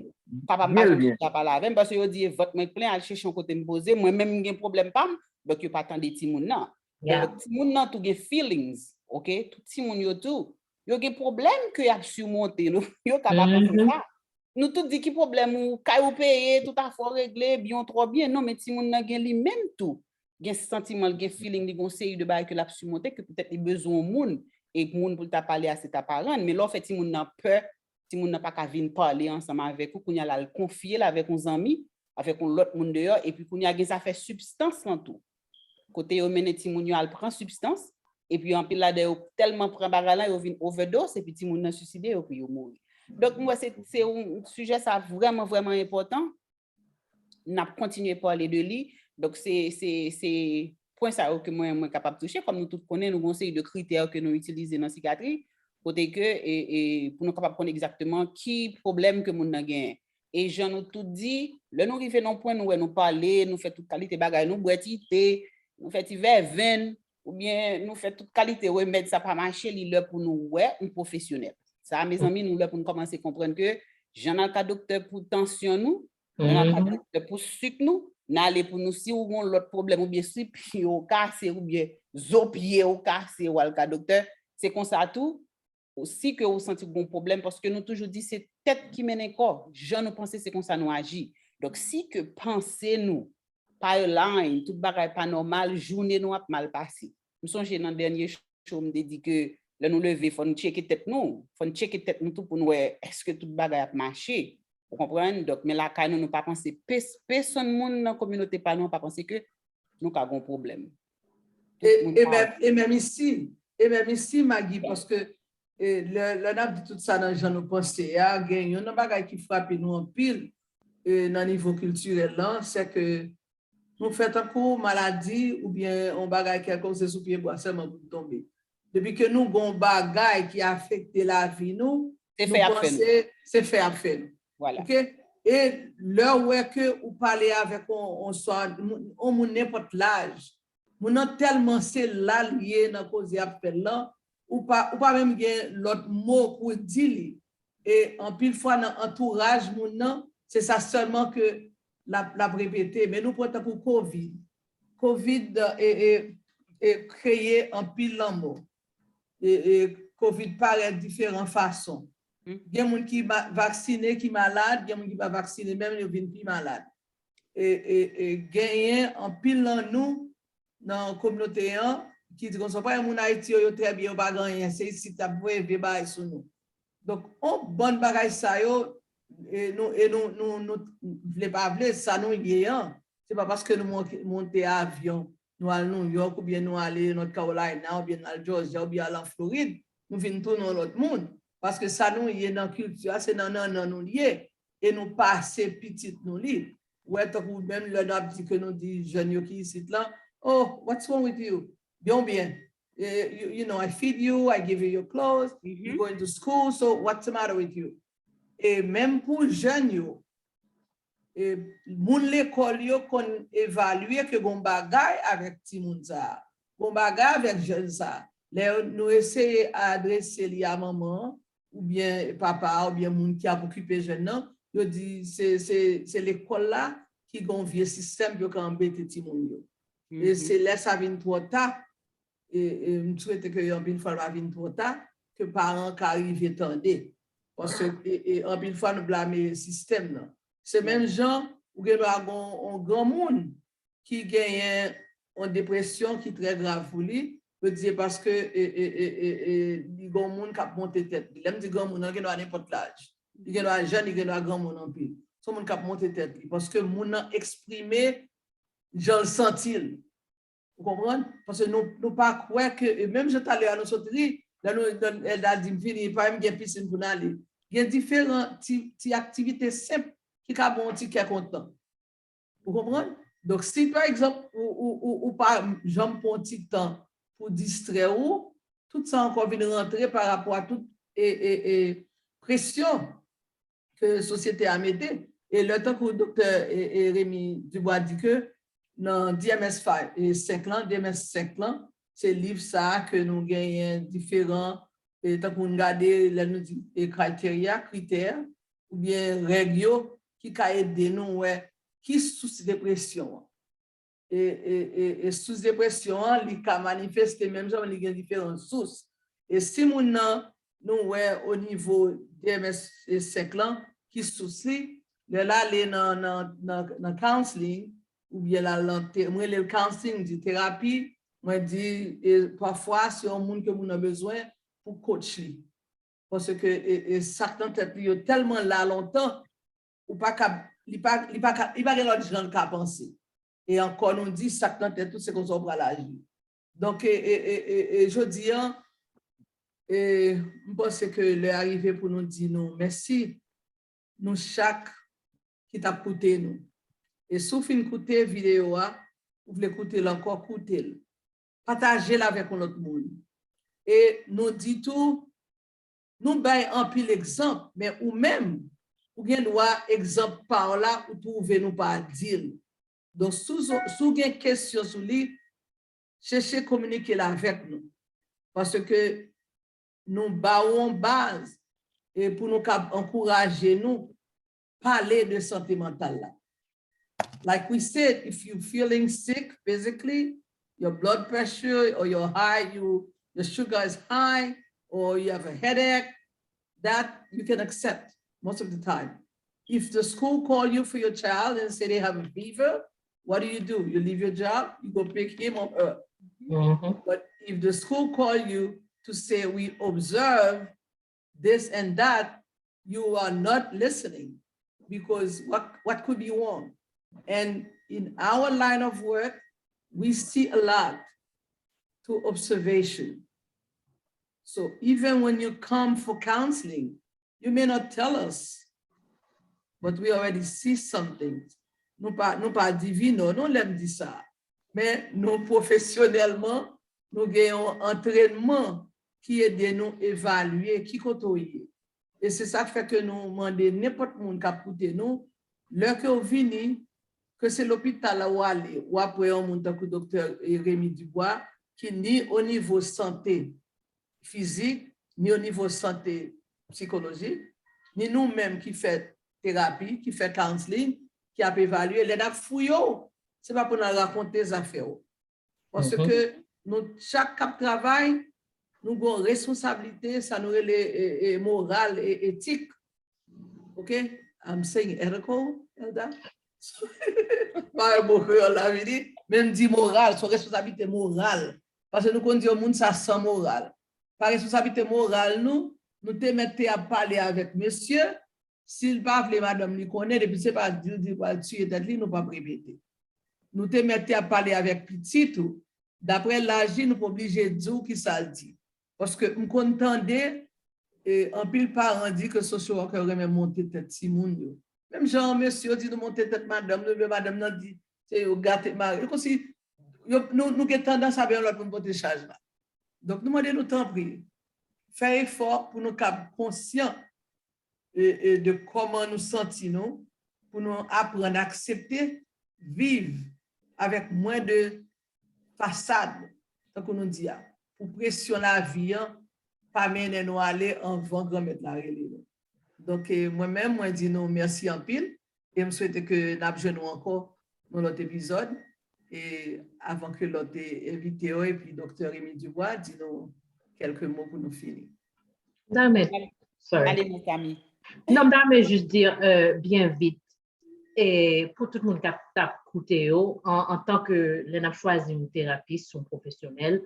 Papa m pa janm pale avè m, paske yo di e vant mwen k plen, al chèche yon kote m poze. Mwen menm m gen pwoblèm pa m, donk yo pa tande timoun nan. Donk timoun nan tou gen feelings, ok? Tout timoun yo tou, yo gen pwoblèm ke y ap simonte. Yo ka pa panse sa. Nou tout di ki pwoblèm ou, kay ou peye, tout afè w regle, byen w twò byen. Non, men timoun nan gen li menm tou. Gen santiman l, gen feeling, li gen yon seri de bagay ke l ap simonte, ke petèt li bezwen yon moun, e moun pou l ta pale a, se ta paran l. Men lè w fè timoun nan pè, timoun nan pa ka vin pale ansanm avèk ou, kounye a la l konfye l avèk yon zanmi, avèk yon lòt moun deyò, epi kounye a gen zafè sibstans lan tou. Kote yo mennen timoun yo al pran sibstans, epi anpil ladan yo tèlman pran bagay lan, yo vin overdose, epi timoun nan siside, epi yo mouri. Donk, m wè se, se yon sijè sa vrèman, vrèman enpòtan. N ap kontinye pale de li. Donk, se, se, se pwen sa yo ke mwen, mwen kapab touche. Kòm nou tout konnen, nou gen yon seri de kritè ke nou itilize nan sikatri, kote ke, e, e, pou nou kapab konn egzakteman ki pwoblèm ke moun nan genyen. E jan nou tout di, lè nou rive nan yon pwen, nou wè nou pale, nou fè tout kalite bagay, nou bwè ti te, nou fè ti vèvenn, oubyen nou fè tout kalite remèd, sa pa mache, li lè pou nou wè yon pwofesyonèl. Sa, mezanmi, nou lè pou nou kòmanse konprann ke jan n al ka doktè pou tansyon nou, jan n al ka doktè pou sik nou, n ale pou nou, si w gen yon lòt pwoblèm, oubyen si pye w kase, oubyen zo pye w kase, w al ka doktè. Se konsa tou, ou, si ke ou santi w gen yon pwoblèm, paske nou toujou di se tèt ki mennen kò. Jan nou panse, se konsa nou aji. Donk, si ke panse nou pa align, tout bagay pa nòmal, jounen nou ap mal pase. M sonje nan dènye show, m te di ke lè nou leve, fò n tcheke tèt nou. Fò n tcheke tèt nou tou pou n wè èske tout bagay ap mache. Ou konprann? Donk, men lakay nou, nou pa panse pes-, pèsonn moun nan kominote pa nou an pa panse ke nou ka gen yon pwoblèm. Tout E, moun e pa menm, e menm isi, e menm isi, Maggie, paske, e, lè, lè n ap di tout sa nan jan nou panse a, gen youn nan bagay ki frape nou anpil, e, nan nivo kiltirèl lan, se ke nou fè tankou maladi oubyen yon bagay kèlkonk se sou pye bwa sèlman pou n tonbe. Depi ke nou gen yon bagay ki afekte lavi nou, Se fè y ap fè nou. Se fè y ap fè nou. Vwala. Ok? E lè w wè ke ou pale avèk on, on swa, on moun nenpòt laj, moun nan tèlman se la l ye nan koze y ap fè l lan, ou pa, ou pa menm gen lòt mo pou di li. E anpil fwa nan antouraj moun nan, se sa sèlman ke l ap, l ap repete. Men nou pran tankou kovid. Kovid e, e, e kreye anpil lanmò. E, e kovid parèt diferan fason. Gen moun ki vaksine, ki malad, gen moun ki pa vaksine, menm yo vin pi malad. E, e, e genyen anpil nan nou, nan kominote an, ki di konsa, pa gen moun Ayiti yo, yo trè byen, yo pa gen anyen, se isit y ap voye vye bagay sou nou. Donk, on bann bagay sa yo, e nou, e nou, nou, nou vle pa vle, sa nou ye an, se pa paske nou monte avyon, nou al New York, oubyen nou ale North Carolina, oubyen nou al Georgia, oubyen al an Florid, nou vin tounen yon lòt moun. Paske sa nou ye nan kilti a, se nan nannan nou l ye. E nou pase pitit nou li. Ou wè, tankou menm lè n ap di ke nou di jèn yo ki isit lan, "Oh, what's wrong with you?" Byen, byen. Eh, you, you know, I feed you, I give you your clothes, you going to school, so what's the matter with you? E menm pou jèn yo, e moun lekòl yo konn evalye ke gon bagay avèk timoun sa a, gon bagay avèk jèn sa a. Lè nou eseye adrese li a manman an, oubyen papa a, oubyen moun ki ap okipe jèn nan, yo di se, se, se lekòl la ki gon vye sistèm pou yo ka anbete timoun yo. E se lè sa vin twò ta, e, e m swete ke anpil fwa l pa vin twò ta, ke paran ka rive tande. Paske, e, e anpil fwa nou blame sistèm nan. Se menm jan, ou gen dwa gon, on granmoun ki genyen on depresyon ki trè grav pou li, yo di se paske, e, e, e, e, e, li gon moun k ap monte tèt li. Lè m di granmoun, nan gen dwa nenpòt laj. Li gen dwa jèn, li gen dwa granmoun anpil. Se on moun k ap monte tèt li. Paske moun nan eksprime jan l santi l. Ou konprann? Paske nou, nou pa kwè ke, e menm jan talè a nou sot ri, lè nou, lè Elda di m vini, pa menm gen pisin pou n ale. Gen diferan ti, ti aktivite senp ki ka ba w yon ti kè kontan. Ou konprann? Donk, si pa egzanp, ou, ou, ou, ou pa janm pran yon ti tan pou distrè ou, tout sa ankò vin rantre pa rapò a tout e, e, e presyon ke sosyete a mete. E lè tankou doktè e, e Remy Dubois di ke nan D M S five, e senk lan, D M S senk lan, se liv sa a ke nou genyen diferan, e tankou nou gade lè nou di e criteria, kritè, oubyen règ yo ki ka ede nou wè ki sous depresyon an. E, e, e, e sous depresyon an, li ka manifeste menm jan, men li gen diferan sous. E si moun nan, nou wè o nivo D M S senk lan, ki sous li, lè l ale nan, nan, nan, nan counseling, oubyen l al nan, te- mwen rele l counseling, m di terapi, mwen di, e pafwa, se yon moun ke moun nan bezwen pou coach li. Paske e, e sa k nan tèt li yo tèlman la lontan, ou pa ka, li pa, li pa ka, li pa gen lòt jan l ka panse. E ankò nou di, sa k nan tèt ou, se konsa w pral aji. Donk, e, e, e, e, e jodi an, e, m panse ke lè a rive pou nou di nou mèsi, nou chak ki t ap koute nou. E si w fin koute videyo a, ou vle koute l ankò, koute l. Pataje l avèk yon lòt moun. E nou di tou, nou bay anpil egzanp, men ou menm, ou gen dwa egzanp pa w la, ou twouve nou pa di l. Donk, si w, si w gen kesyon sou li, chèche kominike l avèk nou. Paske nou ba w yon baz e pou nou kab ankouraje nou pale de sante mantal la. Like we said, if you feeling sick physically, your blood pressure or your high, you your sugar is high, or you have a headache, that you can accept most of the time. If the school call you for your child and say they have a fever, what do you do? You leave your job, you go pick him or her. Mhm. But if the school call you to say we observe this and that, you are not listening because what, what could be wrong? And in our line of work, we see a lot to observation. So even when you come for counseling, you may not tell us, but we already see something. Nou pa, nou pa divinò, non, lè m di sa. Men nou pwofesyonèlman, nou gen yon antrènman ki ede nou evalye ki kote w ye. E se sa k fè ke nou mande nenpòt moun k ap koute nou, lè ke w vini, ke se lopital la w ale, w ap wè yon moun tankou doktè Remy Dubois, ki ni o nivo sante fizik, ni o nivo sante sikolojik, ni nou menm ki fè terapi, ki fè counseling, ki ap evalye, lè n ap fouye w, se pa pou n al rakonte zafè w. Paske nou chak k ap travay, nou gen yon responsablite, sa nou rele e, e, moral e etik. Ok? I'm saying ethical, Elda? Pa yon mo kreyòl la vini, men m di moral, se yon responsablite moral. Paske nou konn di yon moun sa san moral. Pa responsablite moral nou, nou te mèt te ap pale avèk mesye, si l pa vle madanm li konnen, depi se pa di l di l pral tiye tèt li, nou p ap repete. Nou te mèt te ap pale avèk pitit ou, daprè laj li, nou pa oblije di w kisa l di. Paske m konn tande e, anpil paran di ke social worker renmen monte tèt timoun yo. Menm jan mesye yo di nou monte tèt madanm nou, men madanm nan di se yo gate mari. E kòmsi yo, nou, nou gen tandans ap yon lòt moun pote chaj la. Donk nou mande nou tanpri, fè efò pou nou kab konsyan e, e, de kòman nou santi nou, pou nou aprann aksepte viv avèk mwen de fasad, tankou nou di a, pou presyon lavi an pa mennen nou ale anvan Granmèt la rele nou. Donk, e, mwen menm, mwen di nou mèsi anpil e m swete ke n ap jwenn nou ankò nan lòt epizòd. E avan ke lòt e, envite yo epi doktè Remy Dubois di nou kèlke mo pou nou fini. Damen, sorry. Ale, mon ami. Non, m ta renmen jis di euh, byen vit, e pou tout moun k ap, k ap koute yo, an, an tan ke lè n ap chwazi yon terapis, yon pwofesyonèl,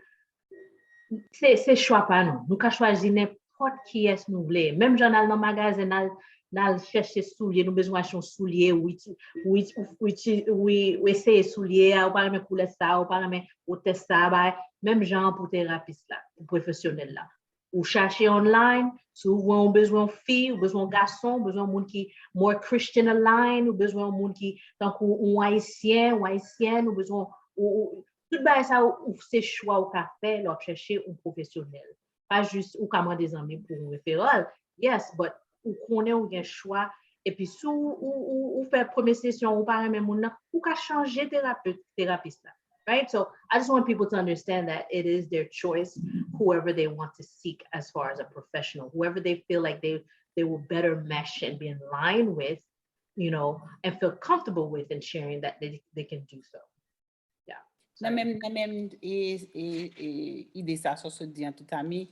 se, se chwa pa nou. Nou ka chwazi nenpòt kiyès nou vle. Menm jan n al nan magazen, n al, n al chèche soulye, nou bezwen achte yon soulye, ou, iti- ou, iti- ou, iti- ou, ou eseye soulye a, ou pa renmen koulè sa, ou pa renmen wotè sa, bagay. Menm jan an pou terapis la, pou pwofesyonèl la. Ou chache online, si w wè w bezwen yon fi, ou bezwen yon gason, ou bezwen yon moun ki more Christian aligned, ou bezwen yon moun ki tankou yon ayisyen, yon ayisyèn, ou bezwen ou, ou, tout bagay sa ou, ou se chwa ou ka fè lè w ap chèche yon pwofesyonèl. Pa jis ou ka mande zanmi pou yon referral, yes, but ou konnen ou gen chwa Epi si w, ou, ou, ou fè premye sesyon, ou pa renmen moun nan, ou ka chanje terapet, terapis la. Right? So I just want people to understand that it is their choice, whoever they want to seek as far as a professional, whoever they feel like they, they will better mesh and be in line with, you know, and feel comfortable with and sharing that they, they can do so. Yeah. Nan menm, nan menm e, e, e, ide sa sa sot di an, tout ami,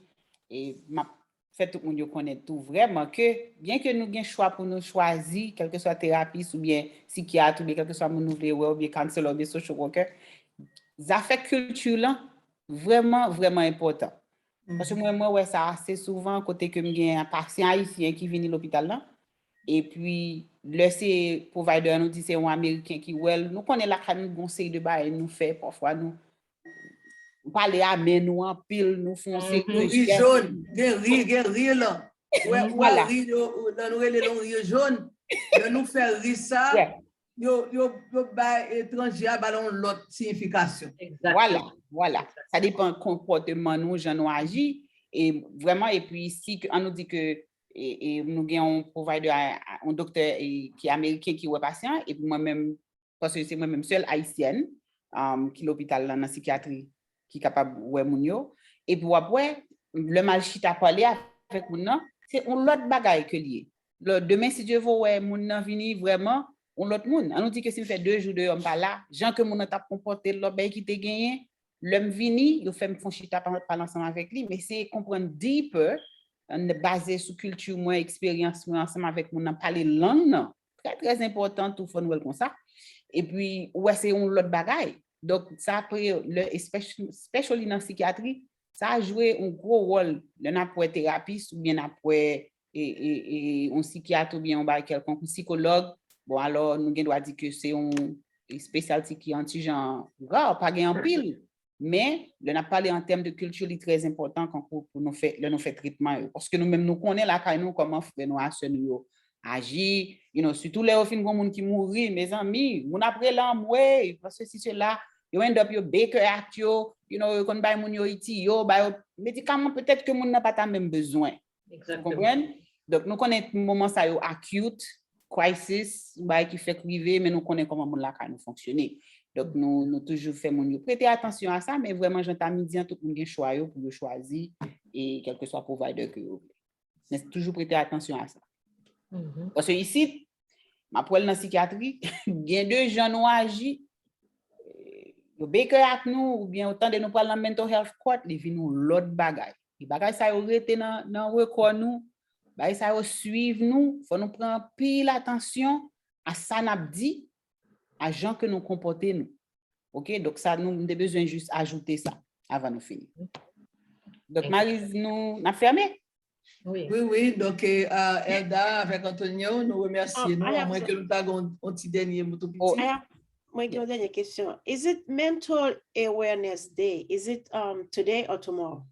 e m ap fè tout moun yo konnen tou vrèman ke, byen ke nou gen chwa pou nou chwazi, kèlkeswa terapis oubyen sikyat oubyen kèlkeswa moun nou vle wè oubyen counselor oubyen social worker, zafè kilti lan vrèman, vrèman enpòtan. Paske mwen, mwen wè sa ase souvan kote ke m gen pasyan ayisyen ki vini lopital lan. Epi, lè se provider an nou di se yon ameriken ki wè l, nou konnen lakay nou gen yon seri de bagay nou fè, pafwa nou pale a men nou anpil, nou fè yon seri de jès. Ri jòn, gen ri, gen ri lan. Ou wè, ou wè ri, lè nou rele l yon ri jòn, lè nou fè ri sa, yo, yo, yo bay etranje a ba l yon lòt siyifikasyon. Vwala, vwala. Sa depann konpòteman nou, jan nou aji. E vrèman, epi si an nou di ke e, e, nou gen yon provider, yon doktè ki ameriken ki wè pasyan, epi mwen menm, paske se mwen menm sèl ayisyèn um, ki lopital lan nan sikyatri ki kapab wè moun yo. Epi w ap wè, lè m al chita pale avèk moun nan, se yon lòt bagay ke l ye. Lè demen, si Dye vle, w wè moun nan vini vrèman yon lòt moun. An nou di ke si m fè de jou deyò m pa la, jan ke moun nan t ap konpòte l, lòt bagay ki te genyen, lè m vini, yo fè m fè yon chita pale ansanm avèk li, men se konprann deeper, baze sou kilti mwen, eksperyans mwen ansanm avèk moun nan, pale lang nan. Trè, trè enpòtan tou, fò n wè l konsa. Epi, ou wè se yon lòt bagay. Donk, sa apre, lè, especially nan sikyatri, sa jwe yon gwo wòl lè n ap wè terapis oubyen n ap wè e, e, e, yon sikyat oubyen yon bagay kèlkonk, yon sikològ, bon, alò, nou gen dwa di ke se yon specialty ki yon ti jan ra, pa gen anpil. Men, lè n ap pale an tèm de kilti, li trè enpòtan kankou pou nou fè, lè nou fè tretman yo. Paske nou menm nou konnen lakay nou kòman frè nou a sè nou yo aji, you know, sitou lè yo fin gen moun ki mouri, mezanmi, moun ap rele anmwey, paske si sela, yo end up yo Baker Act yo, you know, yo konn bay moun yo itiyo, ba yo medikaman petèt ke moun nan pa ta menm bezwen. Ou konprann? Donk, nou konnen moman sa yo acute, crisis, bagay ki fèk rive, men nou konnen kòman moun lakay nou fonksyone. Donk, nou, nou toujou fè moun yo prete atansyon a sa, men vrèman, jan Tami di an, tout moun gen chwa yo pou yo chwazi e kèlkeswa provider ke yo vle. Men toujou prete atansyon a sa. Paske isit, m ap wè l nan sikyatri, gen de jan nou aji, yo Baker Act nou, oubyen ou tande nou pral nan mental health court, li vin yon lòt bagay. E bagay sa yo rete nan, nan rekò nou, bagay sa yo swiv nou, fò nou pran anpil atansyon a sa n ap di, a jan ke nou konpòte nou. Oke, donk sa nou, m te bezwen jis ajoute sa avan nou fini. Donk, Maryse, nou, n ap fèmen? Wi. Wi, wi, donk, e, a, Elda avèk Antonio, nou remèsye nou, amwen ke nou ta gen yon ti dènye mo tou piti. Mwen gen yon dènye kesyon. Is it Mental Awareness Day? Is it um, today or tomorrow?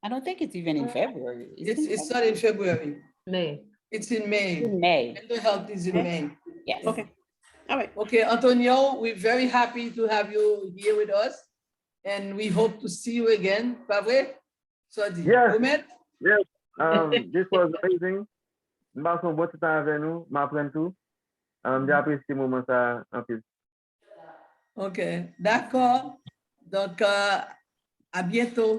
I don't think it's even in February. It's, it's not in February. May. It's in May. In May. Mental health is in May. Yes. Okay. All right. Okay, Antonio, we're very happy to have you here with us, and we hope to see you again. Pa vre? Sa di. Yes. Ou mèt? Yes. Um, this was amazing. M pase yon bon ti tan avè nou. M aprann tou. Um, m te apresye moman sa anpil. Ok. Dakò. Donk, euh, à bientôt.